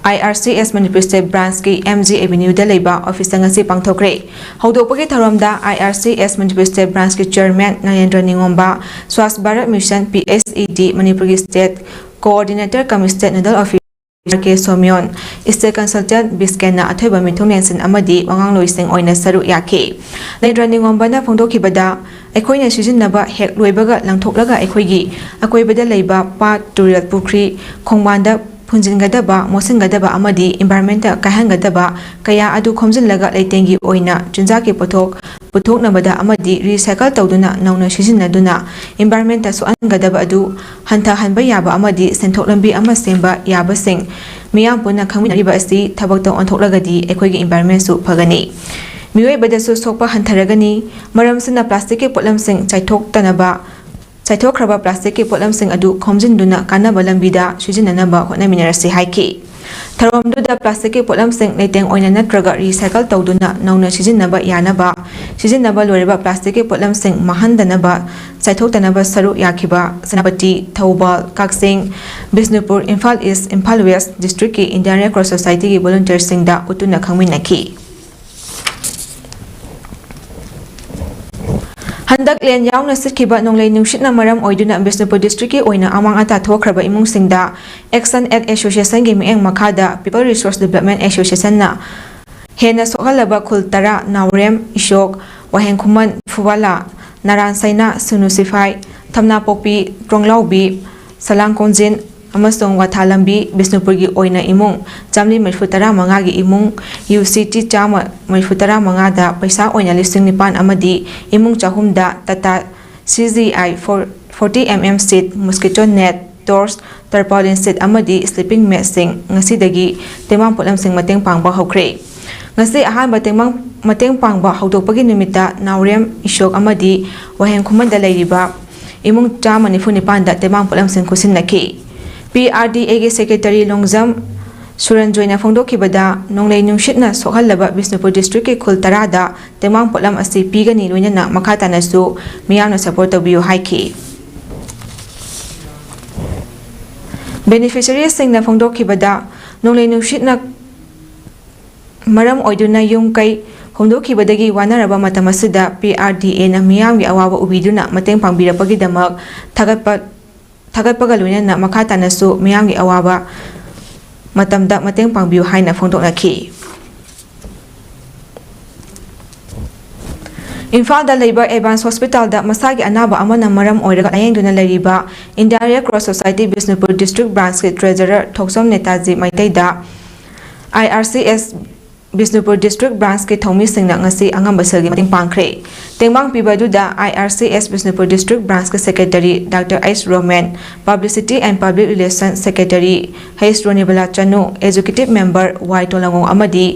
IRCS Manipur State Branchꯀꯤ MG Avenueꯗ ꯂꯩꯕ officeꯇ ꯉꯁꯤ ꯄꯥꯡꯊꯣꯛꯈ꯭ꯔꯦ꯫ ꯍꯧꯗꯣꯛꯄꯒꯤ ꯊꯧꯔꯝꯗ IRCS Manipur State Branchꯀꯤ Chairman Narendra ꯅꯤꯉꯣꯝꯕ, Swachh Bharat Mission PHED ꯃꯅꯤꯄꯨꯔꯒꯤ State Coordinator cum State Nodal Officer ꯀꯦ ꯁꯣꯃꯤꯌꯣꯟ, State Consultant ꯕꯤꯁꯀꯦꯟꯅ ꯑꯊꯣꯏꯕ ꯃꯤꯊꯨꯡꯂꯦꯟꯁꯤꯡ ꯑꯃꯗꯤ ꯋꯥꯉꯥꯡꯂꯣꯏꯁꯤꯡ ꯑꯣꯏꯅ ꯁꯔꯨꯛ ꯌꯥꯈꯤ꯫ ꯅꯔꯦꯟꯗ꯭ꯔ ꯅꯤꯉꯣꯝꯕꯅ ꯐꯣꯡꯗꯣꯛꯈꯤꯕꯗ, ꯑꯩꯈꯣꯏꯅ ꯁꯤꯖꯤꯟꯅꯕ ꯍꯦꯛ ꯂꯣꯏꯕꯒ ꯂꯪꯊꯣꯛꯂꯒ ꯑꯩꯈꯣꯏꯒꯤ ꯑꯀꯣꯏꯕꯗ ꯂꯩꯕ ꯄꯥꯠ, ꯇꯨꯔꯦꯜ, ꯄꯨꯈ꯭ꯔꯤ, ꯈꯣꯡꯕꯥꯟꯗ ꯐꯨꯟꯖꯤꯟꯒꯗꯕ, ꯃꯣꯠꯁꯤꯟꯒꯗꯕ ꯑꯃꯗꯤ environmentꯇ ꯀꯥꯏꯍꯟꯒꯗꯕ ꯀꯌꯥ ꯑꯗꯨ ꯈꯣꯝꯖꯤꯜꯂꯒ ꯂꯩꯇꯦꯡꯒꯤ ꯑꯣꯏꯅ ꯆꯤꯟꯖꯥꯛꯀꯤ ꯄꯣꯠꯊꯣꯛ ꯄꯨꯊꯣꯛꯅꯕꯗ ꯑꯃꯗꯤ recycle ꯇꯧꯗꯨꯅ ꯅꯧꯅ ꯁꯤꯖꯤꯟꯅꯗꯨꯅ environmentꯇ ꯁꯣꯛꯍꯟꯒꯗꯕ ꯑꯗꯨ ꯍꯟꯊꯍꯟꯕ ꯌꯥꯕ ꯑꯃꯗꯤ ꯁꯦꯟꯊꯣꯛ ꯂꯝꯕꯤ ꯑꯃ ꯁꯦꯝꯕ ꯌꯥꯕꯁꯤꯡ ꯃꯤꯌꯥꯝ ꯄꯨꯟꯅ ꯈꯪꯃꯤꯟꯅꯔꯤꯕ ꯑꯁꯤ ꯊꯕꯛꯇ ꯑꯣꯟꯊꯣꯛꯂꯒꯗꯤ ꯑꯩꯈꯣꯏꯒꯤ environmentꯁꯨ ꯐꯒꯅꯤ꯫ ꯃꯤꯑꯣꯏꯕꯗꯁꯨ ꯁꯣꯛꯄ ꯍꯟꯊꯔꯒꯅꯤ꯫ ꯃꯔꯝꯁꯤꯅ ꯄ꯭ꯂꯥꯁꯇꯤꯛꯀꯤ ꯄꯣꯠꯂꯝꯁꯤꯡ ꯆꯥꯏꯊꯣꯛꯇꯅꯕ, ꯆꯥꯏꯊꯣꯛꯈ꯭ꯔꯕ ꯄ꯭ꯂꯥꯁꯇꯤꯛꯀꯤ ꯄꯣꯠꯂꯝꯁꯤꯡ ꯑꯗꯨ ꯈꯣꯝꯖꯤꯟꯗꯨꯅ ꯀꯥꯟꯅꯕ ꯂꯝꯕꯤꯗ ꯁꯤꯖꯤꯟꯅꯅꯕ ꯍꯣꯠꯅꯃꯤꯟꯅꯔꯁꯤ ꯍꯥꯏꯈꯤ꯫ ꯊꯧꯔꯝꯗꯨꯗ ꯄ꯭ꯂꯥꯁꯇꯤꯛꯀꯤ ꯄꯣꯠꯂꯝꯁꯤꯡ ꯂꯩꯇꯦꯡ ꯑꯣꯏꯅ ꯅꯠꯇ꯭ꯔꯒ recycle ꯇꯧꯗꯨꯅ ꯅꯧꯅ ꯁꯤꯖꯤꯟꯅꯕ ꯌꯥꯅꯕ, ꯁꯤꯖꯤꯟꯅꯕ ꯂꯣꯏꯔꯕ ꯄ꯭ꯂꯥꯁꯇꯤꯛꯀꯤ ꯄꯣꯠꯂꯝꯁꯤꯡ ꯃꯥꯡꯍꯟꯗꯅꯕ, ꯆꯥꯏꯊꯣꯛꯇꯅꯕ ꯁꯔꯨꯛ ꯌꯥꯈꯤꯕ ꯁꯦꯅꯥꯄꯇꯤ, ꯊꯧꯕꯥꯜ, ꯀꯛꯆꯤꯡ, ꯕꯤꯁꯅꯨꯄꯨꯔ, ꯏꯝꯐꯥꯜ ꯏꯁ, ꯏꯝꯐꯥꯜ ꯋꯦꯁ district ꯀꯤ Indian Red Cross Society ꯒꯤ volunteer ꯁꯤꯡꯗ ꯎꯠꯇꯨꯅ ꯈꯪꯃꯤꯟꯅꯈꯤ꯫ ꯍꯟꯗꯛ ꯂꯦꯟ ꯌꯥꯎꯅ ꯁꯤꯠꯈꯤꯕ ꯅꯣꯡꯂꯩ ꯅꯨꯡꯁꯤꯠꯅ ꯃꯔꯝ ꯑꯣꯏꯗꯨꯅ ꯕꯤꯁꯅꯨꯄꯨꯔ district ꯀꯤ ꯑꯣꯏꯅ ꯑꯃꯥꯡ ꯑꯇꯥ ꯊꯣꯛꯈ꯭ꯔꯕ ꯏꯃꯨꯡꯁꯤꯡꯗ Action Aid Association ꯒꯤ ꯃꯤꯠꯌꯦꯡ ꯃꯈꯥꯗ People Resource Development Association ꯅ ꯍꯦꯟꯅ ꯁꯣꯛꯍꯜꯂꯕ ꯈꯨꯜ ꯇꯔꯥ, ꯅꯥꯎꯔꯦꯝ, ꯏꯁꯣꯛ, ꯋꯥꯍꯦꯡ ꯈꯨꯃꯟ, ꯐꯨꯕꯥꯂꯥ, ꯅꯔꯥꯟ ꯁꯩꯅꯥ, ꯁꯨꯅꯨ ꯁꯤꯐꯥꯏ, ꯊꯝꯅꯥꯄꯣꯛꯄꯤ, ꯇ꯭ꯔꯣꯡꯂꯥꯎꯕꯤ, ꯁꯂꯥꯡ ꯀꯣꯟꯖꯤꯟ ꯑꯃꯁꯨꯡ ꯋꯥꯊꯥ ꯂꯝꯕꯤ, ꯕꯤꯁꯅꯨꯄꯨꯔꯒꯤ ꯑꯣꯏꯅ ꯏꯃꯨꯡ ꯆꯥꯃꯔꯤ ꯃꯔꯤꯐꯨ ꯇꯔꯥ ꯃꯉꯥꯒꯤ ꯏꯃꯨꯡ, ꯌꯨ ꯁꯤ ꯇꯤ ꯆꯥꯝꯃ ꯃꯔꯤꯐꯨ ꯇꯔꯥ ꯃꯉꯥꯗ ꯄꯩꯁꯥ ꯑꯣꯏꯅ ꯂꯤꯁꯤꯡ ꯅꯤꯄꯥꯟ ꯑꯃꯗꯤ ꯏꯃꯨꯡ ꯆꯍꯨꯝꯗ Tata C G I forty M M sheet, mosquito net, torch, tarpaulin sheet ꯑꯃꯗꯤ sleeping mat ꯁꯤꯡ ꯉꯁꯤꯗꯒꯤ ꯇꯦꯡꯕꯥꯡ ꯄꯣꯠꯂꯝꯁꯤꯡ ꯃꯇꯦꯡ ꯄꯥꯡꯕ ꯍꯧꯈ꯭ꯔꯦ꯫ ꯉꯁꯤ ꯑꯍꯥꯟꯕ ꯇꯦꯡꯕꯥꯡ, ꯃꯇꯦꯡ ꯄꯥꯡꯕ ꯍꯧꯗꯣꯛꯄꯒꯤ ꯅꯨꯃꯤꯠꯇ ꯅꯥꯎꯔꯦꯝ, ꯏꯁꯣꯛ ꯑꯃꯗꯤ ꯋꯥꯍꯦꯡ ꯈꯨꯃꯟꯗ ꯂꯩꯔꯤꯕ ꯏꯃꯨꯡ ꯆꯥꯝꯃ ꯅꯤꯐꯨ ꯅꯤꯄꯥꯟꯗ ꯇꯦꯡꯕꯥꯡ ꯄꯣꯠꯂꯝꯁꯤꯡ ꯈꯨꯠꯁꯤꯟꯅꯈꯤ꯫ P R D A ꯒꯤ secretary ꯂꯣꯡꯖꯝ ꯁꯨꯔꯟꯖꯣꯏꯅ ꯐꯣꯡꯗꯣꯛꯈꯤꯕꯗ, ꯅꯣꯡꯂꯩ ꯅꯨꯡꯁꯤꯠꯅ ꯁꯣꯛꯍꯜꯂꯕ ꯕꯤꯁꯅꯨꯄꯨꯔ district ꯀꯤ ꯈꯨꯜ ꯇꯔꯥꯗ ꯇꯦꯡꯕꯥꯡ ꯄꯣꯠꯂꯝ ꯑꯁꯤ ꯄꯤꯒꯅꯤ, ꯂꯣꯏꯅꯅ ꯃꯈꯥ ꯇꯥꯅꯁꯨ ꯃꯤꯌꯥꯝꯅ support ꯇꯧꯕꯤꯌꯨ ꯍꯥꯏꯈꯤ꯫ Beneficiaries ꯁꯤꯡꯅ ꯐꯣꯡꯗꯣꯛꯈꯤꯕꯗ, ꯅꯣꯡꯂꯩ ꯅꯨꯡꯁꯤꯠꯅ ꯃꯔꯝ ꯑꯣꯏꯗꯨꯅ ꯌꯨꯝ ꯀꯩ ꯍꯣꯡꯗꯣꯛꯈꯤꯕꯗꯒꯤ ꯋꯥꯅꯔꯕ ꯃꯇꯝ ꯑꯁꯤꯗ P R D A ꯅ ꯃꯤꯌꯥꯝꯒꯤ ꯑꯋꯥꯕ ꯎꯕꯤꯗꯨꯅ ꯃꯇꯦꯡ ꯄꯥꯡꯕꯤꯔꯛꯄꯒꯤꯗꯃꯛ ꯊꯥꯒꯠꯄ, ꯊꯥꯒꯠꯄꯒ ꯂꯣꯏꯅꯅ ꯃꯈꯥ ꯇꯥꯅꯁꯨ ꯃꯤꯌꯥꯝꯒꯤ ꯑꯋꯥꯕ ꯃꯇꯝꯗ ꯃꯇꯦꯡ ꯄꯥꯡꯕꯤꯌꯨ ꯍꯥꯏꯅ ꯐꯣꯡꯗꯣꯛꯅꯈꯤ꯫ ꯏꯝꯐꯥꯜꯗ ꯂꯩꯕ ꯑꯦꯗꯚꯥꯟꯁ ꯍꯣꯁꯄꯤꯇꯥꯜꯗ ꯃꯁꯥꯒꯤ ꯑꯅꯥꯕ ꯑꯃꯅ ꯃꯔꯝ ꯑꯣꯏꯔꯒ ꯂꯥꯌꯦꯡꯗꯨꯅ ꯂꯩꯔꯤꯕ Indian Red Cross Society Bishnupur district branch ꯀꯤ treasurer ꯊꯣꯛꯆꯣꯝ ꯅꯦꯇꯥꯖꯤ ꯃꯩꯇꯩꯗ I R C S Bishnupur district ꯕ꯭ꯔꯥꯟꯁꯀꯤ ꯊꯧꯃꯤꯁꯤꯡꯅ ꯉꯁꯤ ꯑꯉꯝꯕ ꯁꯦꯜꯒꯤ ꯃꯇꯦꯡ ꯄꯥꯡꯈ꯭ꯔꯦ꯫ ꯇꯦꯡꯕꯥꯡ ꯄꯤꯕ ꯑꯗꯨꯗ I R C S Bishnupur district ꯕ꯭ꯔꯥꯟꯁꯀꯤ secretary doctor H Romen, publicity and public relation secretary H Ronibala Chanu, executive member Y Tolangkong ꯑꯃꯗꯤ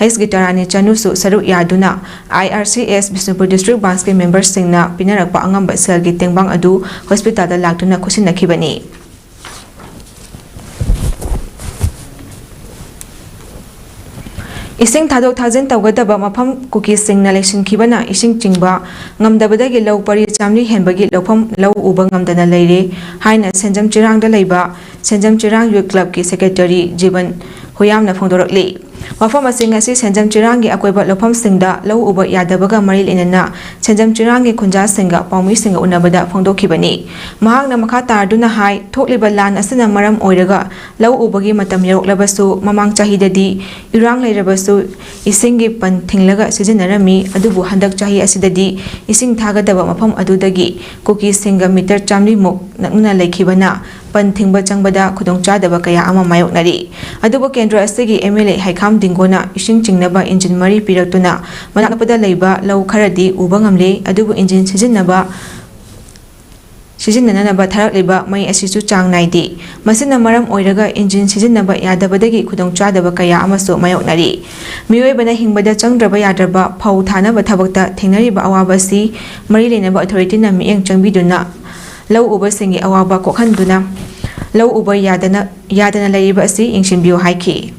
ꯍꯩꯆ ꯒꯤꯇꯥꯔꯥꯅꯤ ꯆꯅꯨꯁꯨ ꯁꯔꯨꯛ ꯌꯥꯗꯨꯅ ꯑꯥꯏ R C S Bishnupur district ꯕ꯭ꯔꯥꯟꯁꯀꯤ ꯃꯦꯝꯕꯔꯁꯤꯡꯅ ꯄꯤꯅꯔꯛꯄ ꯑꯉꯝꯕ ꯁꯦꯜꯒꯤ ꯇꯦꯡꯕꯥꯡ ꯑꯗꯨ ꯍꯣꯁꯄꯤꯇꯥꯜꯗ ꯂꯥꯛꯇꯨꯅ ꯈꯨꯠꯁꯤꯟꯅꯈꯤꯕꯅꯤ꯫ ꯏꯁꯤꯡ ꯊꯥꯗꯣꯛ ꯊꯥꯖꯤꯟ ꯇꯧꯒꯗꯕ ꯃꯐꯝ ꯀꯨꯀꯤꯁꯤꯡꯅ ꯂꯩꯁꯤꯟꯈꯤꯕꯅ ꯏꯁꯤꯡ ꯆꯤꯡꯕ ꯉꯝꯗꯕꯗꯒꯤ ꯂꯧ ꯄꯔꯤ ꯆꯥꯝꯃꯔꯤ ꯍꯦꯟꯕꯒꯤ ꯂꯧꯐꯝ ꯂꯧ ꯎꯕ ꯉꯝꯗꯅ ꯂꯩꯔꯦ ꯍꯥꯏꯅ ꯁꯦꯟꯖꯝ ꯆꯤꯔꯥꯡꯗ ꯂꯩꯕ ꯁꯦꯟꯖꯝ ꯆꯤꯔꯥꯡ ꯌꯨꯠ ꯀ꯭ꯂꯕꯀꯤ ꯁꯦꯀ꯭ꯔꯦꯇꯔꯤ ꯖꯤꯕꯟ ꯍꯨꯌꯥꯝꯅ ꯐꯣꯡꯗꯣꯔꯛꯂꯤ꯫ ꯃꯐꯝ ꯑꯁꯤꯡ ꯑꯁꯤ ꯁꯦꯟꯖꯝ ꯆꯤꯔꯥꯡꯒꯤ ꯑꯀꯣꯏꯕ ꯂꯧꯐꯝꯁꯤꯡꯗ ꯂꯧ ꯎꯕ ꯌꯥꯗꯕꯒ ꯃꯔꯤ ꯂꯩꯅꯅ ꯁꯦꯟꯖꯝ ꯆꯤꯔꯥꯡꯒꯤ ꯈꯨꯟꯖꯥꯁꯤꯡꯒ ꯄꯥꯎꯃꯤꯁꯤꯡꯒ ꯎꯅꯕꯗ ꯐꯣꯡꯗꯣꯛꯈꯤꯕꯅꯤ꯫ ꯃꯍꯥꯛꯅ ꯃꯈꯥ ꯇꯥꯔꯗꯨꯅ ꯍꯥꯏ, ꯊꯣꯛꯂꯤꯕ ꯂꯥꯟ ꯑꯁꯤꯅ ꯃꯔꯝ ꯑꯣꯏꯔꯒ ꯂꯧ ꯎꯕꯒꯤ ꯃꯇꯝ ꯌꯧꯔꯛꯂꯕꯁꯨ, ꯃꯃꯥꯡ ꯆꯍꯤꯗꯗꯤ ꯏꯔꯥꯡ ꯂꯩꯔꯕꯁꯨ ꯏꯁꯤꯡꯒꯤ ꯄꯟ ꯊꯤꯡꯂꯒ ꯁꯤꯖꯤꯟꯅꯔꯝꯃꯤ, ꯑꯗꯨꯕꯨ ꯍꯟꯗꯛ ꯆꯍꯤ ꯑꯁꯤꯗꯗꯤ ꯏꯁꯤꯡ ꯊꯥꯒꯗꯕ ꯃꯐꯝ ꯑꯗꯨꯗꯒꯤ ꯀꯨꯀꯤꯁꯤꯡꯒ ꯃꯤꯇꯔ ꯆꯥꯝꯃꯔꯤꯃꯨꯛ ꯅꯛꯅꯅ ꯂꯩꯈꯤꯕꯅ ꯄꯟ ꯊꯤꯡꯕ ꯆꯪꯕꯗ ꯈꯨꯗꯣꯡꯆꯥꯗꯕ ꯀꯌꯥ ꯑꯃ ꯃꯥꯌꯣꯛꯅꯔꯤ꯫ ꯑꯗꯨꯕꯨ ꯀꯦꯟꯗ꯭ꯔ ꯑꯁꯤꯒꯤ ꯑꯦꯝ ꯑꯦꯜ ꯑꯦ ꯍꯩꯈꯥꯝ ꯗꯤꯡꯒꯣꯅ ꯏꯁꯤꯡ ꯆꯤꯡꯅꯕ ꯏꯟꯖꯤꯟ ꯃꯔꯤ ꯄꯤꯔꯛꯇꯨꯅ ꯃꯅꯥꯛ ꯅꯛꯄꯗ ꯂꯩꯕ ꯂꯧ ꯈꯔꯗꯤ ꯎꯕ ꯉꯝꯂꯦ, ꯑꯗꯨꯕꯨ ꯏꯟꯖꯤꯟ ꯁꯤꯖꯤꯟꯅꯕ ꯁꯤꯖꯤꯟꯅꯅꯅꯕ ꯊꯥꯔꯛꯂꯤꯕ ꯃꯩ ꯑꯁꯤꯁꯨ ꯆꯥꯡ ꯅꯥꯏꯗꯦ꯫ ꯃꯁꯤꯅ ꯃꯔꯝ ꯑꯣꯏꯔꯒ ꯏꯟꯖꯤꯟ ꯁꯤꯖꯤꯟꯅꯕ ꯌꯥꯗꯕꯗꯒꯤ ꯈꯨꯗꯣꯡꯆꯥꯗꯕ ꯀꯌꯥ ꯑꯃꯁꯨ ꯃꯥꯌꯣꯛꯅꯔꯤ꯫ ꯃꯤꯑꯣꯏꯕꯅ ꯍꯤꯡꯕꯗ ꯆꯪꯗ꯭ꯔꯕ ꯌꯥꯗ꯭ꯔꯕ ꯐꯧ ꯊꯥꯅꯕ ꯊꯕꯛꯇ ꯊꯦꯡꯅꯔꯤꯕ ꯑꯋꯥꯕ ꯑꯁꯤ ꯃꯔꯤ ꯂꯩꯅꯕ ꯑꯣꯊꯣꯔꯤꯇꯤꯅ ꯃꯤꯠꯌꯦꯡ ꯆꯪꯕꯤꯗꯨꯅ ꯂꯧ ꯎꯕꯁꯤꯡꯒꯤ ꯑꯋꯥꯕ ꯀꯣꯛꯍꯟꯗꯨꯅ ꯂꯧ ꯎꯕ ꯌꯥꯗꯅ, ꯌꯥꯗꯅ ꯂꯩꯔꯤꯕ ꯑꯁꯤ ꯌꯦꯡꯁꯤꯟꯕꯤꯌꯨ ꯍꯥꯏꯈꯤ꯫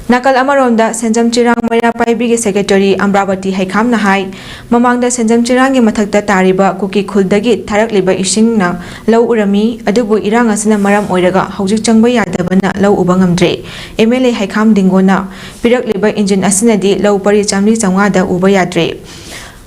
ꯅꯥꯀꯜ ꯑꯃꯔꯣꯝꯗ ꯁꯦꯟꯖꯝ ꯆꯤꯔꯥꯡ ꯃꯩꯔꯥ ꯄꯥꯏꯕꯤꯒꯤ ꯁꯦꯀ꯭ꯔꯦꯇꯔꯤ ꯑꯝꯕ꯭ꯔꯥꯕꯇꯤ ꯍꯩꯈꯥꯝꯅ ꯍꯥꯏ, ꯃꯃꯥꯡꯗ ꯁꯦꯟꯖꯝ ꯆꯤꯔꯥꯡꯒꯤ ꯃꯊꯛꯇ ꯇꯥꯔꯤꯕ ꯀꯨꯀꯤ ꯈꯨꯜꯗꯒꯤ ꯊꯥꯔꯛꯂꯤꯕ ꯏꯁꯤꯡꯅ ꯂꯧ ꯎꯔꯝꯃꯤ, ꯑꯗꯨꯕꯨ ꯏꯔꯥꯡ ꯑꯁꯤꯅ ꯃꯔꯝ ꯑꯣꯏꯔꯒ ꯍꯧꯖꯤꯛ ꯆꯪꯕ ꯌꯥꯗꯕꯅ ꯂꯧ ꯎꯕ ꯉꯝꯗ꯭ꯔꯦ꯫ ꯑꯦꯝ ꯑꯦꯜ ꯑꯦ ꯍꯩꯈꯥꯝ ꯗꯤꯡꯒꯣꯅ ꯄꯤꯔꯛꯂꯤꯕ ꯏꯟꯖꯤꯟ ꯑꯁꯤꯅꯗꯤ ꯂꯧ ꯄꯔꯤ ꯆꯥꯝꯃꯔꯤ ꯆꯥꯝꯃꯉꯥꯗ ꯎꯕ ꯌꯥꯗ꯭ꯔꯦ꯫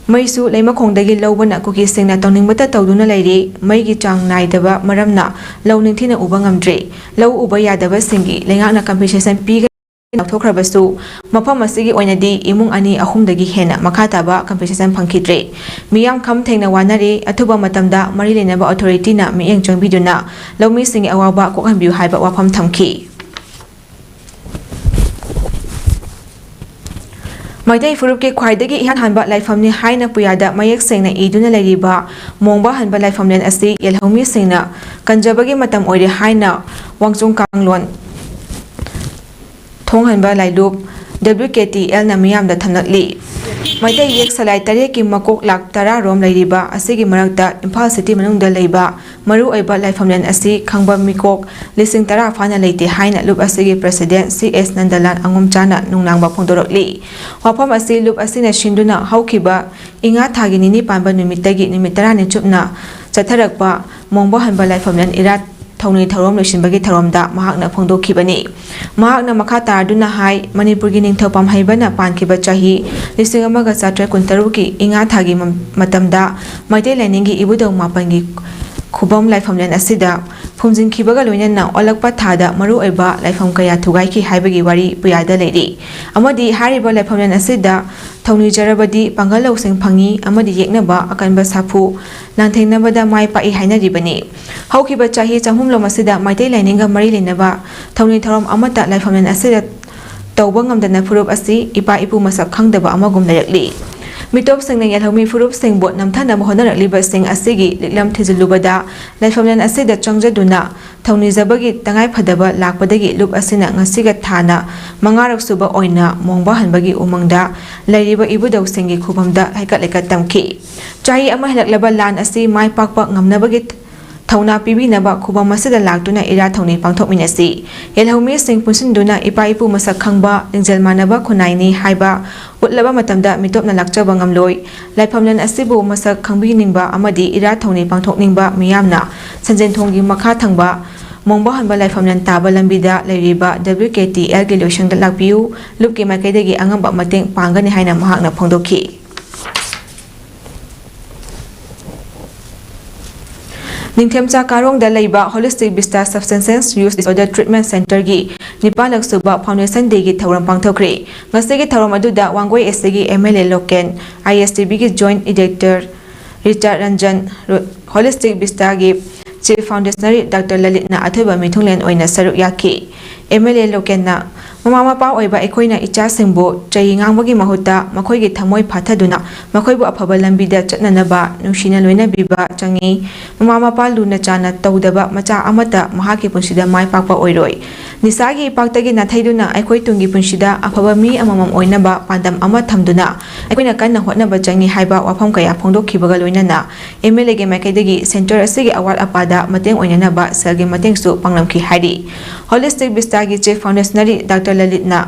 ꯃꯩꯁꯨ ꯂꯩꯃꯈꯣꯡꯗꯒꯤ ꯂꯧꯕꯅ ꯀꯨꯀꯤꯁꯤꯡꯅ ꯇꯧꯅꯤꯡꯕꯇ ꯇꯧꯗꯨꯅ ꯂꯩꯔꯤ꯫ ꯃꯩꯒꯤ ꯆꯥꯡ ꯅꯥꯏꯗꯕ ꯃꯔꯝꯅ ꯂꯧ ꯅꯤꯡꯊꯤꯅ ꯎꯕ ꯉꯝꯗ꯭ꯔꯦ꯫ ꯂꯧ ꯎꯕ ꯌꯥꯗꯕꯁꯤꯡꯒꯤ ꯂꯩꯉꯥꯛꯅ ꯀꯝꯄꯦꯟꯁꯦꯁꯟ ꯄꯤꯒꯅꯤ ꯂꯥꯎꯊꯣꯛꯈ꯭ꯔꯕꯁꯨ, ꯃꯐꯝ ꯑꯁꯤꯒꯤ ꯑꯣꯏꯅꯗꯤ ꯏꯃꯨꯡ ꯑꯅꯤ ꯑꯍꯨꯝꯗꯒꯤ ꯍꯦꯟꯅ ꯃꯈꯥ ꯇꯥꯕ ꯀꯝꯄꯦꯟꯁꯦꯁꯟ ꯐꯪꯈꯤꯗ꯭ꯔꯦ꯫ ꯃꯤꯌꯥꯝ ꯈꯝ ꯊꯦꯡꯅ ꯋꯥꯅꯔꯦ꯫ ꯑꯊꯨꯕ ꯃꯇꯝꯗ ꯃꯔꯤ ꯂꯩꯅꯕ ꯑꯣꯊꯣꯔꯤꯇꯤꯅ ꯃꯤꯠꯌꯦꯡ ꯆꯪꯕꯤꯗꯨꯅ ꯂꯧꯃꯤꯁꯤꯡꯒꯤ ꯑꯋꯥꯕ ꯀꯣꯛꯍꯟꯕꯤꯌꯨ ꯍꯥꯏꯕ ꯋꯥꯐꯝ ꯊꯝꯈꯤ꯫ ꯃꯩꯇꯩ ꯐꯨꯔꯨꯞꯀꯤ ꯈ꯭ꯋꯥꯏꯗꯒꯤ ꯏꯍꯥꯟ ꯍꯥꯟꯕ ꯂꯥꯏꯐꯝꯅꯤ ꯍꯥꯏꯅ ꯄꯨꯌꯥꯗ ꯃꯌꯦꯛ ꯁꯦꯡꯅ ꯏꯗꯨꯅ ꯂꯩꯔꯤꯕ ꯃꯣꯡꯕ ꯍꯟꯕ ꯂꯥꯏꯐꯝꯂꯦꯟ ꯑꯁꯤ ꯌꯦꯜꯍꯧꯃꯤꯁꯤꯡꯅ ꯀꯟꯖꯕꯒꯤ ꯃꯇꯝ ꯑꯣꯏꯔꯦ ꯍꯥꯏꯅ ꯋꯥꯡꯆꯨꯡ ꯀꯥꯡꯂꯣꯟ ꯊꯣꯡꯍꯟꯕ ꯂꯥꯏꯂꯨꯞ W K T L ꯅ ꯃꯤꯌꯥꯝꯗ ꯊꯝꯂꯛꯂꯤ꯫ ꯃꯩꯇꯩ ꯌꯦꯛ ꯁꯂꯥꯏ ꯇꯔꯦꯠꯀꯤ ꯃꯀꯣꯛ ꯂꯥꯛ ꯇꯔꯥ ꯔꯣꯝ ꯂꯩꯔꯤꯕ ꯑꯁꯤꯒꯤ ꯃꯔꯛꯇ ꯏꯝꯐꯥꯜ ꯁꯤꯇꯤ ꯃꯅꯨꯡꯗ ꯂꯩꯕ ꯃꯔꯨꯑꯣꯏꯕ ꯂꯥꯏꯐꯝꯂꯦꯟ ꯑꯁꯤ ꯈꯪꯕ ꯃꯤꯀꯣꯛ ꯂꯤꯁꯤꯡ ꯇꯔꯥ ꯐꯥꯅ ꯂꯩꯇꯦ ꯍꯥꯏꯅ ꯂꯨꯞ ꯑꯁꯤꯒꯤ ꯄ꯭ꯔꯁꯤꯗꯦꯟ ꯁꯤ ꯑꯦꯁ ꯅꯟꯗꯂꯥꯜ ꯑꯉꯣꯝꯆꯥꯅ ꯅꯨꯡꯅꯥꯡꯕ ꯐꯣꯡꯗꯣꯔꯛꯂꯤ꯫ ꯋꯥꯐꯝ ꯑꯁꯤ ꯂꯨꯞ ꯑꯁꯤꯅ ꯁꯤꯟꯗꯨꯅ ꯍꯧꯈꯤꯕ ꯏꯉꯥ ꯊꯥꯒꯤ ꯅꯤꯅꯤ ꯄꯥꯟꯕ ꯅꯨꯃꯤꯠꯇꯒꯤ ꯅꯨꯃꯤꯠ ꯇꯔꯥꯅꯤ ꯆꯨꯞꯅ ꯆꯠꯊꯔꯛꯄ ꯃꯣꯡꯕ ꯍꯟꯕ ꯂꯥꯏꯐꯝꯂꯦꯟ ꯏꯔꯥꯠ ꯊꯧꯅꯤ ꯊꯧꯔꯝ ꯂꯣꯏꯁꯤꯟꯕꯒꯤ ꯊꯧꯔꯝꯗ ꯃꯍꯥꯛꯅ ꯐꯣꯡꯗꯣꯛꯈꯤꯕꯅꯤ꯫ ꯃꯍꯥꯛꯅ ꯃꯈꯥ ꯇꯥꯔꯗꯨꯅ ꯍꯥꯏ, ꯃꯅꯤꯄꯨꯔꯒꯤ ꯅꯤꯡꯊꯧ ꯄꯥꯝꯍꯩꯕꯅ ꯄꯥꯟꯈꯤꯕ ꯆꯍꯤ ꯂꯤꯁꯤꯡ ꯑꯃꯒ ꯆꯥꯇ꯭ꯔꯦꯠ ꯀꯨꯟꯇꯔꯨꯛꯀꯤ ꯏꯉꯥ ꯊꯥꯒꯤ ꯃ-, ꯃꯇꯝꯗ ꯃꯩꯇꯩ ꯂꯥꯏꯅꯤꯡꯒꯤ ꯏꯕꯨꯙꯧ ꯃꯥꯄꯟꯒꯤ ꯈꯨꯕꯝ ꯂꯥꯏꯐꯝꯂꯦꯟ ꯑꯁꯤꯗ ꯐꯨꯝꯖꯤꯟꯈꯤꯕꯒ ꯂꯣꯏꯅꯅ ꯑꯣꯜꯂꯛꯄ ꯊꯥꯗ ꯃꯔꯨꯑꯣꯏꯕ ꯂꯥꯏꯐꯝ ꯀꯌꯥ ꯊꯨꯒꯥꯏꯈꯤ ꯍꯥꯏꯕꯒꯤ ꯋꯥꯔꯤ ꯄꯨꯌꯥꯗ ꯂꯩꯔꯤ꯫ ꯑꯃꯗꯤ ꯍꯥꯏꯔꯤꯕ ꯂꯥꯏꯐꯝꯂꯦꯟ ꯑꯁꯤꯗ ꯊꯧꯅꯤꯖꯔꯕꯗꯤ ꯄꯥꯡꯒꯜ ꯂꯧꯁꯤꯡ ꯐꯪꯏ ꯑꯃꯗꯤ ꯌꯦꯛꯅꯕ ꯑꯀꯟꯕ ꯁꯥꯐꯨ ꯂꯥꯟꯊꯦꯡꯅꯕꯗ ꯃꯥꯏ ꯄꯥꯛꯏ ꯍꯥꯏꯅꯔꯤꯕꯅꯤ꯫ ꯍꯧꯈꯤꯕ ꯆꯍꯤ ꯆꯍꯨꯝꯂꯣꯝ ꯑꯁꯤꯗ ꯃꯩꯇꯩ ꯂꯥꯏꯅꯤꯡꯒ ꯃꯔꯤ ꯂꯩꯅꯕ ꯊꯧꯅꯤ ꯊꯧꯔꯝ ꯑꯃꯠꯇ ꯂꯥꯏꯐꯝꯂꯦꯟ ꯑꯁꯤꯗ ꯇꯧꯕ ꯉꯝꯗꯅ ꯐꯨꯔꯨꯞ ꯑꯁꯤ ꯏꯄꯥ ꯏꯄꯨ ꯃꯁꯛ ꯈꯪꯗꯕ ꯑꯃꯒꯨꯝ ꯂꯩꯔꯛꯂꯤ꯫ ꯃꯤꯇꯣꯞꯁꯤꯡꯅ ꯌꯦꯜꯍꯧꯃꯤ ꯐꯨꯔꯨꯞꯁꯤꯡꯕꯨ ꯅꯝꯊꯅꯕ ꯍꯣꯠꯅꯔꯛꯂꯤꯕꯁꯤꯡ ꯑꯁꯤꯒꯤ ꯂꯤꯛꯂꯝ ꯊꯤꯖꯤꯜꯂꯨꯕꯗ ꯂꯥꯏꯐꯝꯂꯦꯟ ꯑꯁꯤꯗ ꯆꯪꯖꯗꯨꯅ ꯊꯧꯅꯤꯖꯕꯒꯤ ꯇꯉꯥꯏꯐꯗꯕ ꯂꯥꯛꯄꯗꯒꯤ ꯂꯨꯞ ꯑꯁꯤꯅ ꯉꯁꯤꯒ ꯊꯥꯅ ꯃꯉꯥꯔꯛ ꯁꯨꯕ ꯑꯣꯏꯅ ꯃꯣꯡꯕ ꯍꯟꯕꯒꯤ ꯎꯃꯪꯗ ꯂꯩꯔꯤꯕ ꯏꯕꯨꯙꯧꯁꯤꯡꯒꯤ ꯈꯨꯕꯝꯗ ꯍꯩꯀꯠ ꯂꯩꯀꯠ ꯇꯝꯈꯤ꯫ ꯆꯍꯤ ꯑꯃ ꯍꯦꯜꯂꯛꯂꯕ ꯂꯥꯟ ꯑꯁꯤ ꯃꯥꯏ ꯄꯥꯛꯄ ꯉꯝꯅꯕꯒꯤ ꯊꯧꯅꯥ ꯄꯤꯕꯤꯅꯕ ꯈꯨꯕꯝ ꯑꯁꯤꯗ ꯂꯥꯛꯇꯨꯅ ꯏꯔꯥꯠ ꯊꯧꯅꯤ ꯄꯥꯡꯊꯣꯛꯃꯤꯟꯅꯁꯤ꯫ ꯌꯦꯜꯍꯧꯃꯤꯁꯤꯡ ꯄꯨꯟꯁꯤꯟꯗꯨꯅ ꯏꯄꯥ ꯏꯄꯨ ꯃꯁꯛ ꯈꯪꯕ, ꯂꯤꯡꯖꯦꯜ ꯃꯥꯟꯅꯕ ꯈꯨꯟꯅꯥꯏꯅꯤ ꯍꯥꯏꯕ ꯎꯠꯂꯕ ꯃꯇꯝꯗ ꯃꯤꯇꯣꯞꯅ ꯂꯥꯛꯆꯕ ꯉꯝꯂꯣꯏ꯫ ꯂꯥꯏꯐꯝꯂꯦꯟ ꯑꯁꯤꯕꯨ ꯃꯁꯛ ꯈꯪꯕꯤꯅꯤꯡꯕ ꯑꯃꯗꯤ ꯏꯔꯥꯠ ꯊꯧꯅꯤ ꯄꯥꯡꯊꯣꯛꯅꯤꯡꯕ ꯃꯤꯌꯥꯝꯅ ꯁꯟꯖꯦꯟꯊꯣꯡꯒꯤ ꯃꯈꯥ ꯊꯪꯕ ꯃꯣꯡꯕ ꯍꯟꯕ ꯂꯥꯏꯐꯝꯂꯦꯟ ꯇꯥꯕ ꯂꯝꯕꯤꯗ ꯂꯩꯔꯤꯕ W K T L ꯒꯤ ꯂꯣꯏꯁꯪꯗ ꯂꯥꯛꯄꯤꯌꯨ꯫ ꯂꯨꯞꯀꯤ ꯃꯥꯏꯀꯩꯗꯒꯤ ꯑꯉꯝꯕ ꯃꯇꯦꯡ ꯄꯥꯡꯒꯅꯤ ꯍꯥꯏꯅ ꯃꯍꯥꯛꯅ ꯐꯣꯡꯗꯣꯛꯈꯤ꯫ ꯅꯤꯡꯊꯦꯝꯆꯥ ꯀꯥꯔꯣꯡꯗ ꯂꯩꯕ Holistic Vista Substance Use Disorder Treatment Centre ꯒꯤ ꯅꯤꯄꯥꯜꯂꯛ ꯁꯨꯕ Foundation Day ꯒꯤ ꯊꯧꯔꯝ ꯄꯥꯡꯊꯣꯛꯈ꯭ꯔꯦ꯫ ꯉꯁꯤꯒꯤ ꯊꯧꯔꯝ ꯑꯗꯨꯗ ꯋꯥꯡꯒꯣꯏ S C ꯒꯤ M L A local, I S T V ꯒꯤ Joint Editor ꯔꯤꯆꯥꯔꯗ ꯔꯟꯖꯟ, ꯔꯣ-, Holistic Vista ꯒꯤ Chief Foundationary Doctor ꯂꯂꯤꯠꯅ ꯑꯊꯣꯏꯕ ꯃꯤꯊꯨꯡꯂꯦꯟ ꯑꯣꯏꯅ ꯁꯔꯨꯛ ꯌꯥꯈꯤ꯫ M L A ꯂꯣꯀꯦꯟꯅ ꯃꯃꯥ ꯃꯄꯥ ꯑꯣꯏꯕ ꯑꯩꯈꯣꯏꯅ ꯏꯆꯥꯁꯤꯡꯕꯨ ꯆꯩ ꯉꯥꯡꯕꯒꯤ ꯃꯍꯨꯠꯇ ꯃꯈꯣꯏꯒꯤ ꯊꯃꯣꯏ ꯐꯥꯊꯗꯨꯅ ꯃꯈꯣꯏꯕꯨ ꯑꯐꯕ ꯂꯝꯕꯤꯗ ꯆꯠꯅꯅꯕ ꯅꯨꯡꯁꯤꯅ ꯂꯣꯏꯅꯕꯤꯕ ꯆꯪꯏ꯫ ꯃꯃꯥ ꯃꯄꯥ ꯂꯨꯅ ꯆꯥꯟꯅ ꯇꯧꯗꯕ ꯃꯆꯥ ꯑꯃꯠꯇ ꯃꯍꯥꯛꯀꯤ ꯄꯨꯟꯁꯤꯗ ꯃꯥꯏ ꯄꯥꯛꯄ ꯑꯣꯏꯔꯣꯏ꯫ ꯅꯤꯁꯥꯒꯤ ꯏꯄꯥꯛꯇꯒꯤ ꯅꯥꯊꯩꯗꯨꯅ ꯑꯩꯈꯣꯏ ꯇꯨꯡꯒꯤ ꯄꯨꯟꯁꯤꯗ ꯑꯐꯕ ꯃꯤ ꯑꯃꯃꯝ ꯑꯣꯏꯅꯕ ꯄꯥꯟꯗꯝ ꯑꯃ ꯊꯝꯗꯨꯅ ꯑꯩꯈꯣꯏꯅ ꯀꯟꯅ ꯍꯣꯠꯅꯕ ꯆꯪꯏ ꯍꯥꯏꯕ ꯋꯥꯐꯝ ꯀꯌꯥ ꯐꯣꯡꯗꯣꯛꯈꯤꯕꯒ ꯂꯣꯏꯅꯅ ꯑꯦꯝ ꯑꯦꯜ ꯑꯦꯒꯤ ꯃꯥꯏꯀꯩꯗꯒꯤ ꯁꯦꯟꯇꯔ ꯑꯁꯤꯒꯤ ꯑꯋꯥꯠ ꯑꯄꯥꯗ ꯃꯇꯦꯡ ꯑꯣꯏꯅꯅꯕ ꯁꯦꯜꯒꯤ ꯃꯇꯦꯡꯁꯨ ꯄꯥꯡꯂꯝꯈꯤ ꯍꯥꯏꯔꯤ꯫ ꯍꯣꯂꯤꯁꯇꯤꯛ ꯕꯤꯁꯇꯥꯒꯤ ꯆꯤꯐ ꯐꯥꯎꯟꯗꯦꯁꯅꯔꯤ ꯗꯥꯛꯇꯔ ꯂꯂꯤꯠꯅ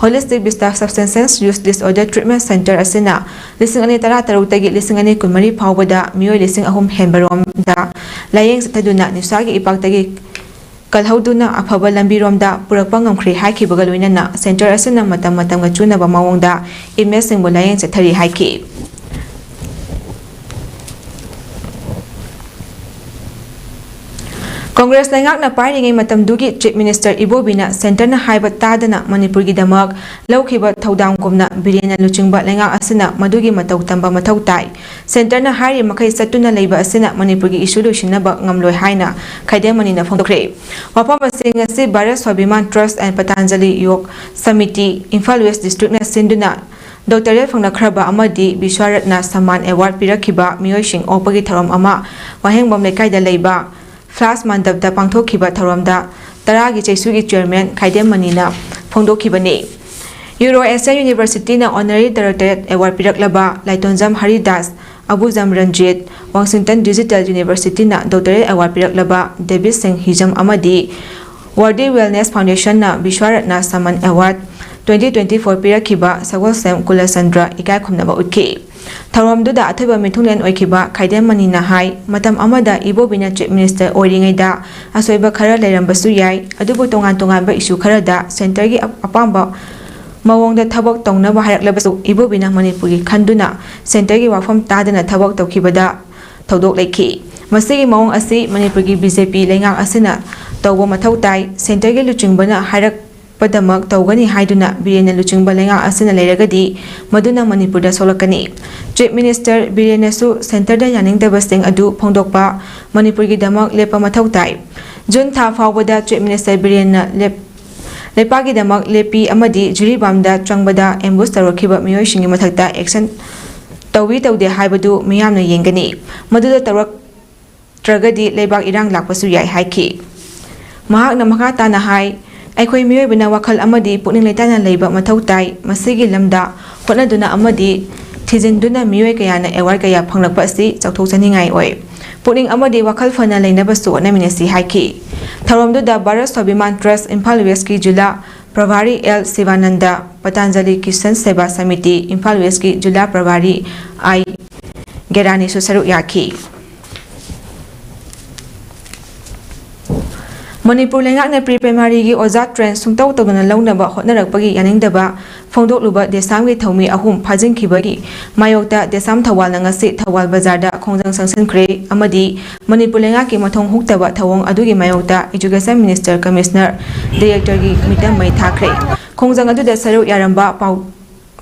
Holistic Vista substance use disorder treatment centre ꯑꯁꯤꯅ ꯂꯤꯁꯤꯡ ꯑꯅꯤ ꯇꯔꯥ ꯇꯔꯨꯛꯇꯒꯤ ꯂꯤꯁꯤꯡ ꯑꯅꯤ ꯀꯨꯟꯃꯔꯤ ꯐꯥꯎꯕꯗ ꯃꯤꯑꯣꯏ ꯂꯤꯁꯤꯡ ꯑꯍꯨꯝ ꯍꯦꯟꯕ ꯔꯣꯝꯗ ꯂꯥꯌꯦꯡ ꯆꯠꯊꯗꯨꯅ ꯅꯤꯁꯥꯒꯤ ꯏꯄꯥꯛꯇꯒꯤ ꯀꯜꯍꯧꯗꯨꯅ ꯑꯐꯕ ꯂꯝꯕꯤꯔꯣꯝꯗ ꯄꯨꯔꯛꯄ ꯉꯝꯈ꯭ꯔꯦ ꯍꯥꯏꯈꯤꯕꯒ ꯂꯣꯏꯅꯅ ꯁꯦꯟꯇꯔ ꯑꯁꯤꯅ ꯃꯇꯝ ꯃꯇꯝꯒ ꯆꯨꯅꯕ ꯃꯑꯣꯡꯗ ꯏꯃꯦꯖꯁꯤꯡꯕꯨ ꯂꯥꯌꯦꯡ ꯆꯠꯊꯔꯤ ꯍꯥꯏꯈꯤ꯫ ꯀꯪꯒ꯭ꯔꯦꯁ ꯂꯩꯉꯥꯛꯅ ꯄꯥꯏꯔꯤꯉꯩ ꯃꯇꯝꯗꯨꯒꯤ ꯆꯤꯐ ꯃꯤꯅꯤꯁꯇꯔ ꯏꯕꯣꯕꯤꯅ ꯁꯦꯟꯇꯔꯅ ꯍꯥꯏꯕ ꯇꯥꯗꯅ ꯃꯅꯤꯄꯨꯔꯒꯤꯗꯃꯛ ꯂꯧꯈꯤꯕ ꯊꯧꯗꯥꯡꯒꯨꯝꯅ ꯕꯤꯔꯦꯟꯅ ꯂꯨꯆꯤꯡꯕ ꯂꯩꯉꯥꯛ ꯑꯁꯤꯅ ꯃꯗꯨꯒꯤ ꯃꯇꯧ ꯇꯝꯕ ꯃꯊꯧ ꯇꯥꯏ꯫ ꯁꯦꯟꯇꯔꯅ ꯍꯥꯏꯔꯤ ꯃꯈꯩ ꯆꯠꯇꯨꯅ ꯂꯩꯕ ꯑꯁꯤꯅ ꯃꯅꯤꯄꯨꯔꯒꯤ ꯏꯁꯨ ꯂꯣꯏꯁꯤꯟꯅꯕ ꯉꯝꯂꯣꯏ ꯍꯥꯏꯅ ꯈꯥꯏꯗꯦꯝ ꯃꯅꯤꯅ ꯐꯣꯡꯗꯣꯛꯈ꯭ꯔꯦ꯫ ꯋꯥꯐꯝ ꯑꯁꯤ ꯉꯁꯤ Bharat Swabhiman trust and Patanjali Yoga Samiti, Imphal West ꯗꯤꯁꯇ꯭ꯔꯤꯛꯅ ꯁꯤꯟꯗꯨꯅ ꯗꯣꯛꯇꯔꯦꯠ ꯐꯪꯂꯛꯈ꯭ꯔꯕ ꯑꯃꯗꯤ ꯕꯤꯁ꯭ꯋꯥꯔꯠꯅ ꯁꯝꯃꯥꯟ ꯑꯦꯋꯥꯔꯗ ꯄꯤꯔꯛꯈꯤꯕ ꯃꯤꯑꯣꯏꯁꯤꯡ ꯑꯣꯛꯄꯒꯤ ꯊꯧꯔꯝ ꯑꯃ ꯋꯥꯍꯦꯡꯕꯝ ꯂꯩꯀꯥꯏꯗ ꯂꯩꯕ ꯐ꯭ꯂꯥꯁ ꯃꯟꯗꯞꯇ ꯄꯥꯡꯊꯣꯛꯈꯤꯕ ꯊꯧꯔꯝꯗ ꯇꯔꯥꯒꯤ ꯆꯩꯁꯨꯒꯤ ꯆꯤꯌꯔꯃꯦꯟ ꯈꯥꯏꯗꯦꯝ ꯃꯅꯤꯅ ꯐꯣꯡꯗꯣꯛꯈꯤꯕꯅꯤ꯫ ꯌꯨꯔꯣ ꯑꯦꯁꯤꯌꯥ ꯌꯨꯅꯤꯚꯔꯁꯤꯇꯤꯅ ꯑꯣꯅꯔꯤ ꯗꯥꯏꯔꯦꯛꯇꯣꯔꯦꯠ ꯑꯦꯋꯥꯔꯗ ꯄꯤꯔꯛꯂꯕ ꯂꯥꯏꯇꯣꯟꯖꯝ ꯍꯔꯤꯗꯥꯁ, ꯑꯕꯨꯖꯝ ꯔꯟꯖꯤꯠ, ꯋꯥꯁꯤꯡꯇꯟ ꯗꯤꯖꯤꯇꯦꯜ ꯌꯨꯅꯤꯚꯔꯁꯤꯇꯤꯅ ꯗꯣꯛꯇꯔꯦꯠ ꯑꯦꯋꯥꯔꯗ ꯄꯤꯔꯛꯂꯕ ꯗꯦꯕꯤꯠ ꯁꯤꯡ ꯍꯤꯖꯝ ꯑꯃꯗꯤ ꯋꯥꯔꯗꯤ ꯋꯦꯜꯅꯦꯁ ꯐꯥꯎꯟꯗꯦꯁꯟꯅ ꯕꯤꯁ꯭ꯋꯥꯔꯠꯅ ꯁꯃꯟ ꯑꯦꯋꯥꯔꯗ ꯇ꯭ꯋꯦꯟꯇꯤ ꯇ꯭ꯋꯦꯟꯇꯤ ꯐꯣꯔ ꯄꯤꯔꯛꯈꯤꯕ ꯁꯒꯣꯜꯁꯦꯝ ꯀꯨꯂꯆꯟꯗ꯭ꯔ ꯏꯀꯥꯏ ꯈꯨꯝꯅꯕ ꯎꯠꯈꯤ꯫ ꯊꯧꯔꯝꯗꯨꯗ ꯑꯊꯣꯏꯕ ꯃꯤꯊꯨꯡꯂꯦꯟ ꯑꯣꯏꯈꯤꯕ ꯈꯥꯏꯗꯦꯝ ꯃꯅꯤꯅ ꯍꯥꯏ, ꯃꯇꯝ ꯑꯃꯗ ꯏꯕꯣꯕꯤꯅ ꯆꯤꯐ ꯃꯤꯅꯤꯁꯇꯔ ꯑꯣꯏꯔꯤꯉꯩꯗ ꯑꯁꯣꯏꯕ ꯈꯔ ꯂꯩꯔꯝꯕꯁꯨ ꯌꯥꯏ, ꯑꯗꯨꯕꯨ ꯇꯣꯉꯥꯟ ꯇꯣꯉꯥꯟꯕ ꯏꯁꯨ ꯈꯔꯗ ꯁꯦꯟꯇꯔꯒꯤ ꯑꯄꯥꯝꯕ ꯃꯑꯣꯡꯗ ꯊꯕꯛ ꯇꯧꯅꯕ ꯍꯥꯏꯔꯛꯂꯕꯁꯨ ꯏꯕꯣꯕꯤꯅ ꯃꯅꯤꯄꯨꯔꯒꯤ ꯈꯟꯗꯨꯅ ꯁꯦꯟꯇꯔꯒꯤ ꯋꯥꯐꯝ ꯇꯥꯗꯅ ꯊꯕꯛ ꯇꯧꯈꯤꯕꯗ ꯊꯧꯗꯣꯛ ꯂꯩꯈꯤ꯫ ꯃꯁꯤꯒꯤ ꯃꯑꯣꯡ ꯑꯁꯤ ꯃꯅꯤꯄꯨꯔꯒꯤ ꯕꯤ ꯖꯦ ꯄꯤ ꯂꯩꯉꯥꯛ ꯑꯁꯤꯅ ꯇꯧꯕ ꯃꯊꯧ ꯇꯥꯏ꯫ ꯁꯦꯟꯇꯔꯒꯤ ꯂꯨꯆꯤꯡꯕꯅ ꯍꯥꯏꯔꯛꯄꯗꯃꯛ ꯇꯧꯒꯅꯤ ꯍꯥꯏꯗꯨꯅ ꯕꯤꯔꯦꯟꯅ ꯂꯨꯆꯤꯡꯕ ꯂꯩꯉꯥꯛ ꯑꯁꯤꯅ ꯂꯩꯔꯒꯗꯤ ꯃꯗꯨꯅ ꯃꯅꯤꯄꯨꯔꯗ ꯁꯣꯛꯂꯛꯀꯅꯤ꯫ ꯆꯤꯐ ꯃꯤꯅꯤꯁꯇꯔ ꯕꯤꯔꯦꯟꯅꯁꯨ ꯁꯦꯟꯇꯔꯗ ꯌꯥꯅꯤꯡꯗꯕꯁꯤꯡ ꯑꯗꯨ ꯐꯣꯡꯗꯣꯛꯄ, ꯃꯅꯤꯄꯨꯔꯒꯤꯗꯃꯛ ꯂꯦꯞꯄ ꯃꯊꯧ ꯇꯥꯏ꯫ ꯖꯨꯟ ꯊꯥ ꯐꯥꯎꯕꯗ ꯆꯤꯐ ꯃꯤꯅꯤꯁꯇꯔ ꯕꯤꯔꯦꯟꯅ ꯂꯦꯞ-, ꯂꯩꯄꯥꯛꯀꯤꯗꯃꯛ ꯂꯦꯞꯄꯤ ꯑꯃꯗꯤ ꯖꯤꯔꯤꯕꯥꯝꯗ ꯆꯪꯕꯗ ꯑꯦꯝꯕꯨꯁ ꯇꯧꯔꯛꯈꯤꯕ ꯃꯤꯑꯣꯏꯁꯤꯡꯒꯤ ꯃꯊꯛꯇ ꯑꯦꯛꯁꯟ ꯇꯧꯏ ꯇꯧꯗꯦ ꯍꯥꯏꯕꯗꯨ ꯃꯤꯌꯥꯝꯅ ꯌꯦꯡꯒꯅꯤ꯫ ꯃꯗꯨꯗ ꯇꯧꯔꯛꯇ꯭ꯔꯒꯗꯤ ꯂꯩꯕꯥꯛ ꯏꯔꯥꯡ ꯂꯥꯛꯄꯁꯨ ꯌꯥꯏ ꯍꯥꯏꯈꯤ꯫ ꯃꯍꯥꯛꯅ ꯃꯈꯥ ꯇꯥꯅ ꯍꯥꯏ, ꯑꯩꯈꯣꯏ ꯃꯤꯑꯣꯏꯕꯅ ꯋꯥꯈꯜ ꯑꯃꯗꯤ ꯄꯨꯛꯅꯤꯡ ꯂꯩꯇꯥꯅ ꯂꯩꯕ ꯃꯊꯧ ꯇꯥꯏ꯫ ꯃꯁꯤꯒꯤ ꯂꯝꯗ ꯍꯣꯠꯅꯗꯨꯅ ꯑꯃꯗꯤ ꯊꯤꯖꯤꯟꯗꯨꯅ ꯃꯤꯑꯣꯏ ꯀꯌꯥꯅ ꯑꯦꯋꯥꯔꯗ ꯀꯌꯥ ꯐꯪꯂꯛꯄ ꯑꯁꯤ ꯆꯥꯎꯊꯣꯛꯆꯅꯤꯡꯉꯥꯏ ꯑꯣꯏ꯫ ꯄꯨꯛꯅꯤꯡ ꯑꯃꯗꯤ ꯋꯥꯈꯜ ꯐꯅ ꯂꯩꯅꯕꯁꯨ ꯍꯣꯠꯅꯃꯤꯟꯅꯁꯤ ꯍꯥꯏꯈꯤ꯫ ꯊꯧꯔꯝꯗꯨꯗ ꯚꯥꯔꯠ ꯁ꯭ꯋꯥꯚꯤꯃꯥꯟ ꯇ꯭ꯔꯁ ꯏꯝꯐꯥꯜ ꯋꯦꯁꯀꯤ ꯖꯤꯂꯥ ꯄ꯭ꯔꯚꯥꯔꯤ ꯑꯦꯜ ꯁꯤꯕꯥꯅꯟꯗ, ꯄꯇꯥꯟꯖꯂꯤ ꯀꯤꯁꯟ ꯁꯦꯕꯥ ꯁꯃꯤꯇꯤ ꯏꯝꯐꯥꯜ ꯋꯦꯁꯀꯤ ꯖꯤꯂꯥ ꯄ꯭ꯔꯚꯥꯔꯤ ꯑꯥꯏ ꯒꯦꯔꯥꯅꯤꯁꯨ ꯁꯔꯨꯛ ꯌꯥꯈꯤ꯫ ꯃꯅꯤꯄꯨꯔ ꯂꯩꯉꯥꯛꯅ ꯄ꯭ꯔꯤ ꯄ꯭ꯔꯥꯏꯃꯥꯔꯤꯒꯤ ꯑꯣꯖꯥ ꯇ꯭ꯔꯦꯟ ꯁꯨꯡꯇꯧ ꯇꯧꯗꯅ ꯂꯧꯅꯕ ꯍꯣꯠꯅꯔꯛꯄꯒꯤ ꯌꯥꯅꯤꯡꯗꯕ ꯐꯣꯡꯗꯣꯛꯂꯨꯕ ꯗꯦꯁꯥꯝꯒꯤ ꯊꯧꯃꯤ ꯑꯍꯨꯝ ꯐꯥꯖꯤꯟꯈꯤꯕꯒꯤ ꯃꯥꯌꯣꯛꯇ ꯗꯦꯁꯥꯝ ꯊꯧꯕꯥꯜꯅ ꯉꯁꯤ ꯊꯧꯕꯥꯜ ꯕꯖꯥꯔꯗ ꯈꯣꯡꯖꯪ ꯆꯪꯁꯤꯟꯈ꯭ꯔꯦ ꯑꯃꯗꯤ ꯃꯅꯤꯄꯨꯔ ꯂꯩꯉꯥꯛꯀꯤ ꯃꯊꯣꯡ ꯍꯨꯛꯇꯕ ꯊꯧꯑꯣꯡ ꯑꯗꯨꯒꯤ ꯃꯥꯌꯣꯛꯇ Education Minister, Commissioner, Directorꯒꯤ ꯃꯤꯇꯝ ꯃꯩ ꯊꯥꯈ꯭ꯔꯦ꯫ ꯈꯣꯡꯖꯪ ꯑꯗꯨꯗ ꯁꯔꯨꯛ ꯌꯥꯔꯝꯕ ꯄꯥꯎ-,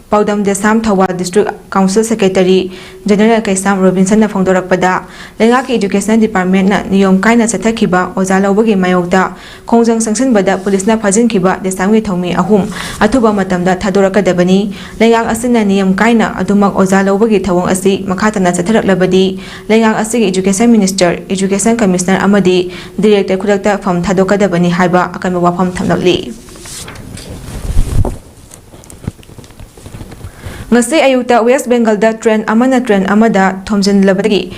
ꯄꯥꯎꯗꯝ ꯗꯦꯁꯥꯝ Thoubal District Council Secretary General ꯀꯩꯁꯥꯝ ꯔꯣꯕꯤꯟꯁꯟꯅ ꯐꯣꯡꯗꯣꯔꯛꯄꯗ, ꯂꯩꯉꯥꯛꯀꯤ Education Departmentꯅ ꯅꯤꯌꯣꯝ ꯀꯥꯏꯅ ꯆꯠꯊꯈꯤꯕ ꯑꯣꯖꯥ ꯂꯧꯕꯒꯤ ꯃꯥꯌꯣꯛꯇ ꯈꯣꯡꯖꯪ ꯆꯪꯁꯤꯟꯕꯗ ꯄꯨꯂꯤꯁꯅ ꯐꯥꯖꯤꯟꯈꯤꯕ ꯗꯦꯁꯥꯝꯒꯤ ꯊꯧꯃꯤ ꯑꯍꯨꯝ ꯑꯊꯨꯕ ꯃꯇꯝꯗ ꯊꯥꯗꯣꯔꯛꯀꯗꯕꯅꯤ꯫ ꯂꯩꯉꯥꯛ ꯑꯁꯤꯅ ꯅꯤꯌꯝ ꯀꯥꯏꯅ ꯑꯗꯨꯃꯛ ꯑꯣꯖꯥ ꯂꯧꯕꯒꯤ ꯊꯧꯑꯣꯡ ꯑꯁꯤ ꯃꯈꯥ ꯇꯥꯅ ꯆꯠꯊꯔꯛꯂꯕꯗꯤ ꯂꯩꯉꯥꯛ ꯑꯁꯤꯒꯤ Education Minister, Education Commissioner ꯑꯃꯗꯤ Director ꯈꯨꯗꯛꯇ ꯐꯝ ꯊꯥꯗꯣꯛꯀꯗꯕꯅꯤ ꯍꯥꯏꯕ ꯑꯀꯟꯕ ꯋꯥꯐꯝ ꯊꯝꯂꯛꯂꯤ꯫ ꯉꯁꯤ ꯑꯌꯨꯛꯇ ꯋꯦꯁ ꯕꯦꯡꯒꯜꯗ ꯇ꯭ꯔꯦꯟ ꯑꯃꯅ ꯇ꯭ꯔꯦꯟ ꯑꯃꯗ ꯊꯣꯝꯖꯤꯜꯂꯕꯗꯒꯤ,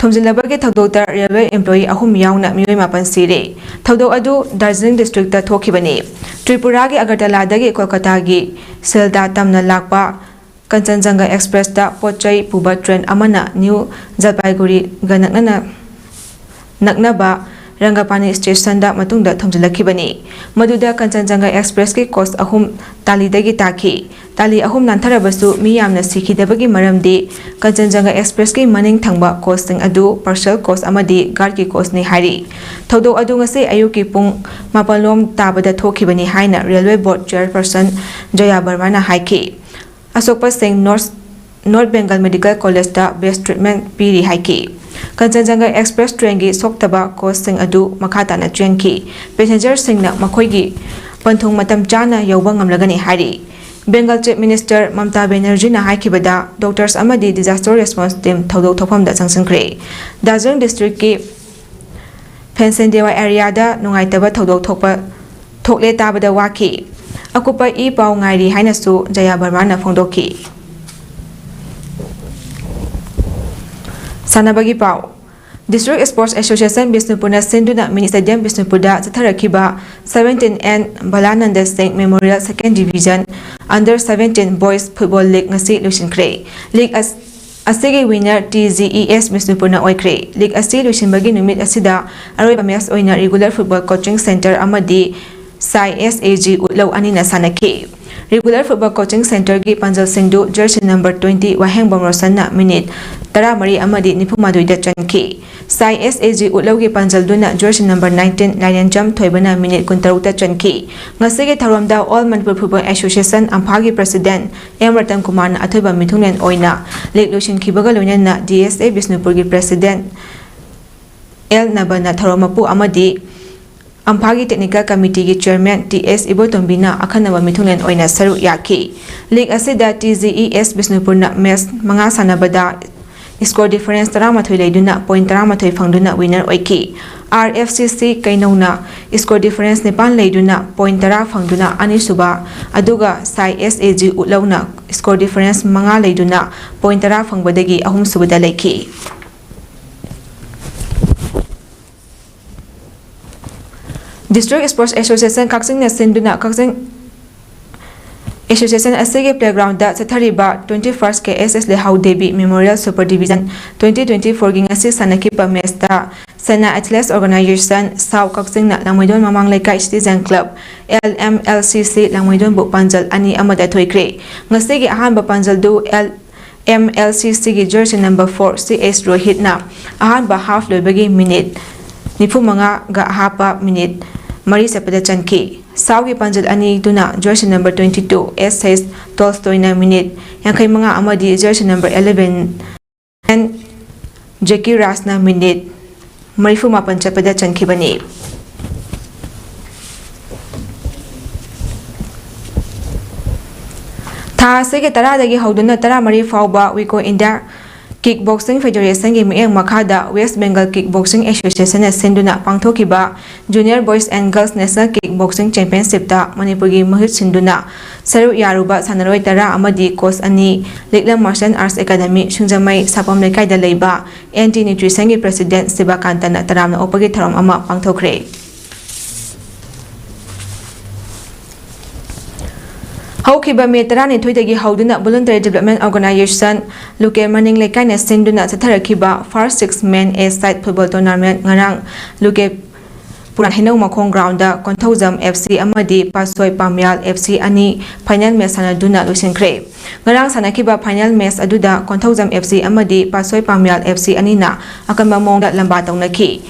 ꯊꯣꯝꯖꯤꯜꯂꯕꯒꯤ ꯊꯧꯗꯣꯛꯇ ꯔꯦꯜꯋꯦ employee ꯑꯍꯨꯝ ꯌꯥꯎꯅ ꯃꯤꯑꯣꯏ ꯃꯥꯄꯟ ꯁꯤꯔꯦ꯫ ꯊꯧꯗꯣꯛ ꯑꯗꯨ ꯗꯥꯔꯖꯤꯂꯤꯡ districtꯇ ꯊꯣꯛꯈꯤꯕꯅꯤ꯫ ꯇ꯭ꯔꯤꯄꯨꯔꯥꯒꯤ ꯑꯒꯔꯇꯂꯥꯗꯒꯤ ꯀꯣꯜꯀꯇꯥꯒꯤ ꯁꯤꯜꯗꯥ ꯇꯝꯅ ꯂꯥꯛꯄ ꯀꯟꯆꯟꯖꯪꯒ Expressꯇ ꯄꯣꯠ ꯆꯩ ꯄꯨꯕ ꯇ꯭ꯔꯦꯟ ꯑꯃꯅ ꯅ꯭ꯌꯨ ꯖꯜꯄꯥꯏꯒꯨꯔꯤꯒ ꯅꯛꯅꯅ, ꯅꯛꯅꯕ ꯔꯪꯒꯄꯥꯅꯤ stationꯗ ꯃꯇꯨꯡꯗ ꯊꯣꯝꯖꯤꯜꯂꯛꯈꯤꯕꯅꯤ꯫ ꯃꯗꯨꯗ ꯀꯟꯆꯟꯖꯪꯒ Expressꯀꯤ coach ꯑꯍꯨꯝ ꯇꯥꯂꯤꯗꯒꯤ ꯇꯥꯈꯤ꯫ ꯇꯥꯂꯤ ꯑꯍꯨꯝ ꯅꯥꯟꯊꯔꯕꯁꯨ ꯃꯤ ꯌꯥꯝꯅ ꯁꯤꯈꯤꯗꯕꯒꯤ ꯃꯔꯝꯗꯤ ꯀꯟꯆꯟꯖꯪꯒ Expressꯀꯤ ꯃꯅꯤꯡ ꯊꯪꯕ coachꯁꯤꯡ ꯑꯗꯨ parcel coach ꯑꯃꯗꯤ guardꯀꯤ coachꯅꯤ ꯍꯥꯏꯔꯤ꯫ ꯊꯧꯗꯣꯛ ꯑꯗꯨ ꯉꯁꯤ ꯑꯌꯨꯛꯀꯤ ꯄꯨꯡ ꯃꯥꯄꯜ ꯂꯣꯝ ꯇꯥꯕꯗ ꯊꯣꯛꯈꯤꯕꯅꯤ ꯍꯥꯏꯅ Railway Board Chairperson ꯖꯣꯌꯥ ꯕꯔꯃꯥꯅ ꯍꯥꯏꯈꯤ꯫ ꯑꯁꯣꯛꯄꯁꯤꯡ North, North Bengal Medical Collegeꯇ best treatment ꯄꯤꯔꯤ ꯍꯥꯏꯈꯤ꯫ ꯀꯟꯆꯟꯖꯪꯒ Express trainꯒꯤ ꯁꯣꯛꯇꯕ coachꯁꯤꯡ ꯑꯗꯨ ꯃꯈꯥ ꯇꯥꯅ ꯆꯦꯟꯈꯤ꯫ Passengerꯁꯤꯡꯅ ꯃꯈꯣꯏꯒꯤ ꯄꯟꯊꯨꯡ ꯃꯇꯝ ꯆꯥꯅ ꯌꯧꯕ ꯉꯝꯂꯒꯅꯤ ꯍꯥꯏꯔꯤ꯫ Bengal Chief Minister Mamta ꯕꯦꯅꯔꯖꯤꯅ ꯍꯥꯏꯈꯤꯕꯗ, doctors ꯑꯃꯗꯤ disaster response team ꯊꯧꯗꯣꯛ ꯊꯣꯛꯐꯝꯗ ꯆꯪꯁꯤꯟꯈ꯭ꯔꯦ꯫ ꯗꯥꯔꯖꯤꯂꯤꯡ district ꯀꯤ ꯐꯦꯟꯁꯦꯟꯗꯦꯋꯥ area ꯗ ꯅꯨꯡꯉꯥꯏꯇꯕ ꯊꯧꯗꯣꯛ ꯊꯣꯛꯄ, ꯊꯣꯛꯂꯦ ꯇꯥꯕꯗ ꯋꯥꯈꯤ꯫ ꯑꯀꯨꯞꯄ ꯏ ꯄꯥꯎ ꯉꯥꯏꯔꯤ ꯍꯥꯏꯅꯁꯨ ꯖꯌꯥ ꯕꯔꯃꯥꯅ ꯐꯣꯡꯗꯣꯛꯈꯤ꯫ ꯁꯥꯟꯅꯕꯒꯤ ꯄꯥꯎ꯫ District Sports Association ꯕꯤꯁꯅꯨꯄꯨꯔꯅ ꯁꯤꯟꯗꯨꯅ Mini Stadium ꯕꯤꯁꯅꯨꯄꯨꯔꯗ ꯆꯠꯊꯔꯛꯈꯤꯕ seventeen N ꯕꯂꯥꯅꯟꯗ ꯁꯤꯡ Memorial Second Division Under seventeen Boys Football League ꯉꯁꯤ ꯂꯣꯏꯁꯤꯟꯈ꯭ꯔꯦ꯫ League ꯑꯁ-, ꯑꯁꯤꯒꯤ winner T G E S ꯕꯤꯁꯅꯨꯄꯨꯔꯅ ꯑꯣꯏꯈ꯭ꯔꯦ꯫ League ꯑꯁꯤ ꯂꯣꯏꯁꯤꯟꯕꯒꯤ ꯅꯨꯃꯤꯠ ꯑꯁꯤꯗ ꯑꯔꯣꯏꯕ match ꯑꯣꯏꯅ Regular Football Coaching Centre ꯑꯃꯗꯤ ꯁꯥꯏ S A G ꯎꯠꯂꯧ ꯑꯅꯤꯅ ꯁꯥꯟꯅꯈꯤ꯫ Regular Football Coaching Centre ꯒꯤ ꯄꯥꯟꯖꯜꯁꯤꯡꯗꯨ jersey number twenty ꯋꯥꯍꯦꯡꯕꯝ ꯔꯣꯁꯟꯅ minute ꯇꯔꯥꯃꯔꯤ ꯑꯃꯗꯤ ꯅꯤꯐꯨꯃꯥꯊꯣꯏꯗ ꯆꯟꯈꯤ꯫ ꯁꯥꯏ S A G ꯎꯠꯂꯧꯒꯤ ꯄꯥꯟꯖꯜꯗꯨꯅ jersey number nineteen ꯂꯥꯏꯔꯦꯟꯖꯝ ꯊꯣꯏꯕꯅ minute ꯀꯨꯟꯇꯔꯨꯛꯇ ꯆꯟꯈꯤ꯫ ꯉꯁꯤꯒꯤ ꯊꯧꯔꯝꯗ All Manipur Football Association ꯑꯝꯐꯥꯒꯤ president M Ratan ꯀꯨꯃꯥꯔꯅ ꯑꯊꯣꯏꯕ ꯃꯤꯊꯨꯡꯂꯦꯟ ꯑꯣꯏꯅ league ꯂꯣꯏꯁꯤꯟꯈꯤꯕꯒ ꯂꯣꯏꯅꯅ D S A ꯕꯤꯁꯅꯨꯄꯨꯔꯒꯤ president L ꯅꯕꯅ ꯊꯧꯔꯝ ꯃꯄꯨ ꯑꯃꯗꯤ ꯑꯝꯐꯥꯒꯤ technical committee ꯒꯤ chairman T S ꯏꯕꯣꯇꯣꯝꯕꯤꯅ ꯑꯈꯟꯅꯕ ꯃꯤꯊꯨꯡꯂꯦꯟ ꯑꯣꯏꯅ ꯁꯔꯨꯛ ꯌꯥꯈꯤ꯫ League ꯑꯁꯤꯗ T G E S ꯕꯤꯁꯅꯨꯄꯨꯔꯅ match ꯃꯉꯥ ꯁꯥꯟꯅꯕꯗ score difference ꯇꯔꯥꯃꯥꯊꯣꯏ ꯂꯩꯗꯨꯅ point ꯇꯔꯥꯃꯥꯊꯣꯏ ꯐꯪꯗꯨꯅ winner ꯑꯣꯏꯈꯤ꯫ R F C C ꯀꯩꯅꯧꯅ score difference ꯅꯤꯄꯥꯟ ꯂꯩꯗꯨꯅ point ꯇꯔꯥ ꯐꯪꯗꯨꯅ ꯑꯅꯤꯁꯨꯕ, ꯑꯗꯨꯒ ꯁꯥꯏ S A G ꯎꯠꯂꯧꯅ score difference ꯃꯉꯥ ꯂꯩꯗꯨꯅ point ꯇꯔꯥ ꯐꯪꯕꯗꯒꯤ ꯑꯍꯨꯝꯁꯨꯕꯗ ꯂꯩꯈꯤ꯫ District Sports Association ꯀꯛꯆꯤꯡꯅ ꯁꯤꯟꯗꯨꯅ ꯀꯛꯆꯤꯡ Association ꯑꯁꯤꯒꯤ playground ꯗ ꯆꯠꯊꯔꯤꯕ twenty first K S S ꯂꯩꯍꯥꯎ Devi Memorial Super Division twenty twenty four ꯒꯤ ꯉꯁꯤ ꯁꯥꯟꯅꯈꯤꯕ match ꯇ ꯁꯦꯅꯥ Athletes Organization ꯁꯥꯎ ꯀꯛꯆꯤꯡꯅ ꯂꯥꯡꯃꯩꯗꯣꯟ ꯃꯃꯥꯡ ꯂꯩꯀꯥꯏ Citizen Club L M L C C ꯂꯥꯡꯃꯩꯗꯣꯟꯕꯨ ꯄꯥꯟꯖꯜ ꯑꯅꯤ ꯑꯃꯗ ꯊꯣꯏꯈ꯭ꯔꯦ꯫ ꯉꯁꯤꯒꯤ ꯑꯍꯥꯟꯕ ꯄꯥꯟꯖꯜꯗꯨ L M L C C ꯒꯤ jersey number four C H ꯔꯣꯍꯤꯠꯅ ꯑꯍꯥꯟꯕ half ꯂꯣꯏꯕꯒꯤ minute ꯅꯤꯐꯨ ꯃꯉꯥꯒ ꯑꯍꯥꯞꯄ minute ꯃꯔꯤ ꯆꯠꯄꯗ ꯆꯟꯈꯤ꯫ ꯁꯥꯎꯒꯤ ꯄꯥꯟꯖꯜ ꯑꯅꯤꯗꯨꯅ jersey number twenty two S H ꯇꯣꯜꯁꯇꯣꯏꯅ minute ꯌꯥꯡꯈꯩ ꯃꯉꯥ ꯑꯃꯗꯤ jersey number eleven N ꯖꯦꯀꯤ ꯔꯥꯖꯅ minute ꯃꯔꯤꯐꯨ ꯃꯥꯄꯟ ꯆꯠꯄꯗ ꯆꯟꯈꯤꯕꯅꯤ꯫ ꯊꯥ ꯑꯁꯤꯒꯤ ꯇꯔꯥꯗꯒꯤ ꯍꯧꯗꯨꯅ ꯇꯔꯥꯃꯔꯤ ꯐꯥꯎꯕ ꯋꯤꯀꯣ ꯏꯟꯗꯤꯌꯥ ꯀꯤꯛ ꯕꯣꯛꯁꯤꯡ ꯐꯦꯗꯦꯔꯦꯁꯟꯒꯤ ꯃꯤꯠꯌꯦꯡ ꯃꯈꯥꯗ ꯋꯦꯁ ꯕꯦꯡꯒꯜ ꯀꯤꯛ ꯕꯣꯛꯁꯤꯡ ꯑꯦꯁꯣꯁꯤꯌꯦꯁꯟꯅ ꯁꯤꯟꯗꯨꯅ ꯄꯥꯡꯊꯣꯛꯈꯤꯕ junior boys and girls national kick boxing ꯆꯦꯝꯄꯤꯌꯟꯁꯤꯞꯇ ꯃꯅꯤꯄꯨꯔꯒꯤ ꯃꯍꯨꯠ ꯁꯤꯟꯗꯨꯅ ꯁꯔꯨꯛ ꯌꯥꯔꯨꯕ ꯁꯥꯟꯅꯔꯣꯏ ꯇꯔꯥ ꯑꯃꯗꯤ ꯀꯣꯆ ꯑꯅꯤ, ꯂꯤꯛꯂꯝ ꯃꯥꯔꯁꯦꯜ ꯑꯥꯔꯠꯁ ꯑꯦꯀꯥꯗꯃꯤ, ꯁꯤꯡꯖꯃꯩ ꯁꯥꯄꯝ ꯂꯩꯀꯥꯏꯗ ꯂꯩꯕ ꯑꯦꯟ ꯇꯤ ꯅ꯭ꯌꯨꯇ꯭ꯔꯤꯁꯟꯒꯤ ꯄ꯭ꯔꯦꯁꯤꯗꯦꯟꯠ ꯁꯤꯕꯀꯥꯟꯇꯅ ꯇꯔꯥꯝꯅ ꯑꯣꯛꯄꯒꯤ ꯊꯧꯔꯝ ꯑꯃ ꯄꯥꯡꯊꯣꯛꯈ꯭ꯔꯦ꯫ ꯍꯧꯈꯤꯕ ꯃꯦ ꯇꯔꯥꯅꯤꯊꯣꯏꯗꯒꯤ ꯍꯧꯗꯨꯅ Voluntary Development Organisation ꯂꯨꯀꯦ ꯃꯅꯤꯡ ꯂꯩꯀꯥꯏꯅ ꯁꯤꯟꯗꯨꯅ ꯆꯠꯊꯔꯛꯈꯤꯕ First Six Men A Side Football Tournament ꯉꯔꯥꯡ ꯂꯨꯀꯦ ꯄꯨꯔꯥꯟ ꯍꯩꯅꯧ ꯃꯈꯣꯡ ꯒ꯭ꯔꯥꯎꯟꯗ ꯀꯣꯟꯊꯧꯖꯝ ꯑꯦꯐ ꯁꯤ ꯑꯃꯗꯤ ꯄꯥꯠꯁꯣꯏ ꯄꯥꯝꯌꯥꯜ ꯑꯦꯐ ꯁꯤ ꯑꯅꯤ ꯐꯥꯏꯅꯦꯜ ꯃꯦꯆ ꯁꯥꯟꯅꯗꯨꯅ ꯂꯣꯏꯁꯤꯟꯈ꯭ꯔꯦ꯫ ꯉꯔꯥꯡ ꯁꯥꯟꯅꯈꯤꯕ ꯐꯥꯏꯅꯦꯜ ꯃꯦꯆ ꯑꯗꯨꯗ ꯀꯣꯟꯊꯧꯖꯝ ꯑꯦꯐ ꯁꯤ ꯑꯃꯗꯤ ꯄꯥꯠꯁꯣꯏ ꯄꯥꯝꯌꯥꯜ ꯑꯦꯐ ꯁꯤ ꯑꯅꯤꯅ ꯑꯀꯟꯕ ꯃꯑꯣꯡꯗ ꯂꯝꯕꯥ ꯇꯧꯅꯈꯤ꯫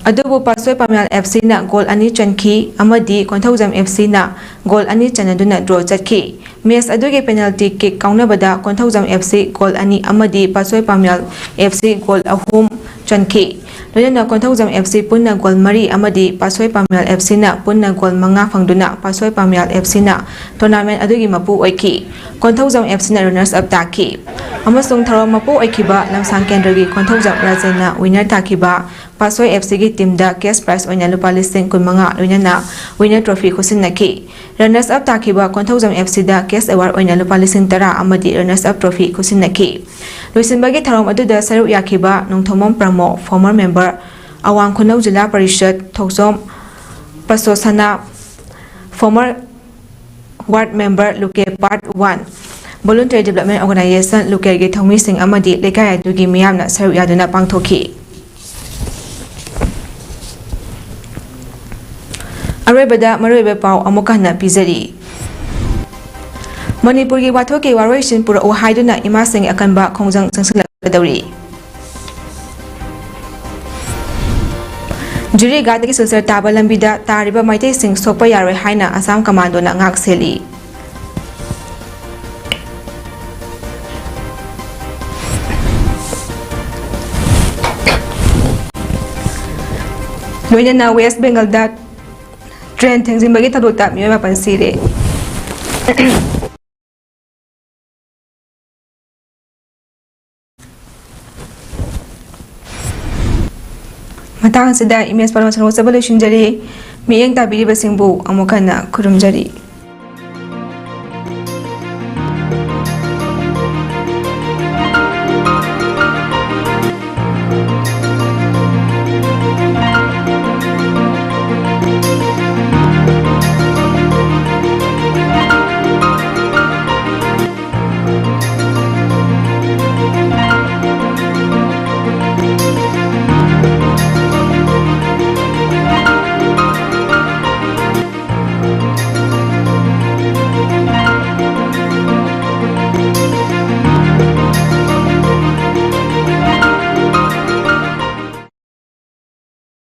ꯑꯗꯨꯕꯨ ꯄꯥꯠꯁꯣꯏ ꯄꯥꯝꯌꯥꯜ ꯑꯦꯐ ꯁꯤꯅ ꯒꯣꯜ ꯑꯅꯤ ꯆꯟꯈꯤ ꯑꯃꯗꯤ ꯀꯣꯟꯊꯧꯖꯝ ꯑꯦꯐ ꯁꯤꯅ ꯒꯣꯜ ꯑꯅꯤ ꯆꯟꯅꯗꯨꯅ ꯗ꯭ꯔꯣ ꯆꯠꯈꯤ꯫ ꯃꯦꯆ ꯑꯗꯨꯒꯤ penalty ꯀꯤꯛ ꯀꯥꯎꯅꯕꯗ Konthoujam F C goal ꯑꯅꯤ ꯑꯃꯗꯤ ꯄꯥꯠꯁꯣꯏ ꯄꯥꯝꯌꯥꯜ ꯑꯦꯐ ꯁꯤ ꯒꯣꯜ ꯑꯍꯨꯝ ꯆꯟꯈꯤ꯫ ꯂꯣꯏꯅꯅ ꯀꯣꯟꯊꯧꯖꯝ ꯑꯦꯐ ꯁꯤ ꯄꯨꯟꯅ ꯒꯣꯜ ꯃꯔꯤ ꯑꯃꯗꯤ ꯄꯥꯠꯁꯣꯏ ꯄꯥꯝꯌꯥꯜ ꯑꯦꯐ ꯁꯤꯅ ꯄꯨꯟꯅ ꯒꯣꯜ ꯃꯉꯥ ꯐꯪꯗꯨꯅ ꯄꯥꯠꯁꯣꯏ ꯄꯥꯝꯌꯥꯜ ꯑꯦꯐ ꯁꯤꯅ ꯇꯣꯔꯅꯥꯃꯦꯟ ꯑꯗꯨꯒꯤ ꯃꯄꯨ ꯑꯣꯏꯈꯤ꯫ ꯀꯣꯟꯊꯧꯖꯝ ꯑꯦꯐ ꯁꯤꯅ ꯔꯅꯔꯁ ꯑꯞ ꯇꯥꯈꯤ ꯑꯃꯁꯨꯡ ꯊꯧꯔꯝ ꯃꯄꯨ ꯑꯣꯏꯈꯤꯕ ꯂꯝꯁꯥꯡ ꯀꯦꯟꯗ꯭ꯔꯒꯤ ꯀꯣꯟꯊꯧꯖꯝ ꯔꯥꯖꯦꯟꯅ ꯋꯤꯟꯅꯔ ꯇꯥꯈꯤꯕ ꯄꯥꯠꯁꯣꯏ ꯑꯦꯐ ꯁꯤꯒꯤ ꯇꯤꯝꯗ ꯀꯦꯁ ꯄ꯭ꯔꯥꯏꯖ ꯑꯣꯏꯅ ꯂꯨꯄꯥ ꯂꯤꯁꯤꯡ ꯀꯨꯟꯃꯉꯥ ꯂꯣꯏꯅꯅ ꯋꯤꯟꯅꯔ ꯇ꯭ꯔꯣꯐꯤ ꯈꯨꯠꯁꯤꯟꯅꯈꯤ꯫ ꯔꯅꯔꯁ ꯑꯞ ꯇꯥꯈꯤꯕ Konthoujam F C cash award ꯑꯣꯏꯅ ꯂꯨꯄꯥ ꯂꯤꯁꯤꯡ ꯇꯔꯥ ꯑꯃꯗꯤ ꯔꯅꯔꯁ ꯑꯞ ꯇ꯭ꯔꯣꯐꯤ ꯈꯨꯠꯁꯤꯟꯅꯈꯤ꯫ ꯂꯣꯏꯁꯤꯟꯕꯒꯤ ꯊꯧꯔꯝ ꯑꯗꯨꯗ ꯁꯔꯨꯛ ꯌꯥꯈꯤꯕ ꯅꯣꯡꯊꯣꯝꯕꯝ ꯄ꯭ꯔꯃꯣ, ꯐꯣꯔꯃꯔ ꯃꯦꯝꯕꯔ, ꯑꯋꯥꯡ ꯈꯨꯅꯧ ꯖꯤꯂꯥ ꯄꯔꯤꯁꯠ, ꯊꯣꯛꯆꯣꯝ ꯄꯁꯣꯁꯅꯥ, ꯐꯣꯔꯃꯔ ꯋꯥꯔꯗ ꯃꯦꯝꯕꯔ ꯂꯨꯀꯦ part one, voluntary development organisation ꯂꯨꯀꯦꯒꯤ ꯊꯧꯃꯤꯁꯤꯡ ꯑꯃꯗꯤ ꯂꯩꯀꯥꯏ ꯑꯗꯨꯒꯤ ꯃꯤꯌꯥꯝꯅ ꯁꯔꯨꯛ ꯌꯥꯗꯨꯅ ꯄꯥꯡꯊꯣꯛꯈꯤ꯫ ꯑꯔꯣꯏꯕꯗ ꯃꯔꯨꯑꯣꯏꯕ ꯄꯥꯎ ꯑꯃꯨꯛ ꯍꯟꯅ ꯄꯤꯖꯔꯤ꯫ ꯃꯅꯤꯄꯨꯔꯒꯤ ꯋꯥꯊꯣꯛꯀꯤ ꯋꯥꯔꯣꯏꯁꯤꯟ ꯄꯨꯔꯛꯎ ꯍꯥꯏꯗꯨꯅ ꯏꯃꯥꯁꯤꯡꯒꯤ ꯑꯀꯟꯕ ꯈꯣꯡꯖꯪ ꯆꯪꯁꯤꯜꯂꯛꯀꯗꯧꯔꯤ꯫ ꯖꯤꯔꯤꯒꯥꯗꯒꯤ ꯁꯤꯜꯆꯔ ꯇꯥꯕ ꯂꯝꯕꯤꯗ ꯇꯥꯔꯤꯕ ꯃꯩꯇꯩꯁꯤꯡ ꯁꯣꯛꯄ ꯌꯥꯔꯣꯏ ꯍꯥꯏꯅ ꯑꯁꯥꯝ ꯀꯃꯥꯟꯗꯣꯅ ꯉꯥꯛ ꯁꯦꯜꯂꯤ꯫ ꯂꯣꯏꯅꯅ ꯋꯦꯁ ꯕꯦꯡꯒꯜꯗ ꯇ꯭ꯔꯦꯟ ꯊꯦꯡꯖꯤꯟꯕꯒꯤ ꯊꯧꯗꯣꯛꯇ ꯃꯤꯑꯣꯏ ꯃꯥꯄꯟ ꯁꯤꯔꯦ꯫ ꯃꯇꯥꯡ ꯑꯁꯤꯗ ꯏꯃꯦꯖ ꯄꯥꯂꯣꯟ ꯁꯟꯗꯣꯛꯆꯕ ꯂꯣꯏꯁꯤꯟꯖꯔꯦ꯫ ꯃꯤꯠꯌꯦꯡ ꯇꯥꯕꯤꯔꯤꯕꯁꯤꯡꯕꯨ ꯑꯃꯨꯛ ꯍꯟꯅ ꯈꯨꯔꯨꯝꯖꯔꯤ꯫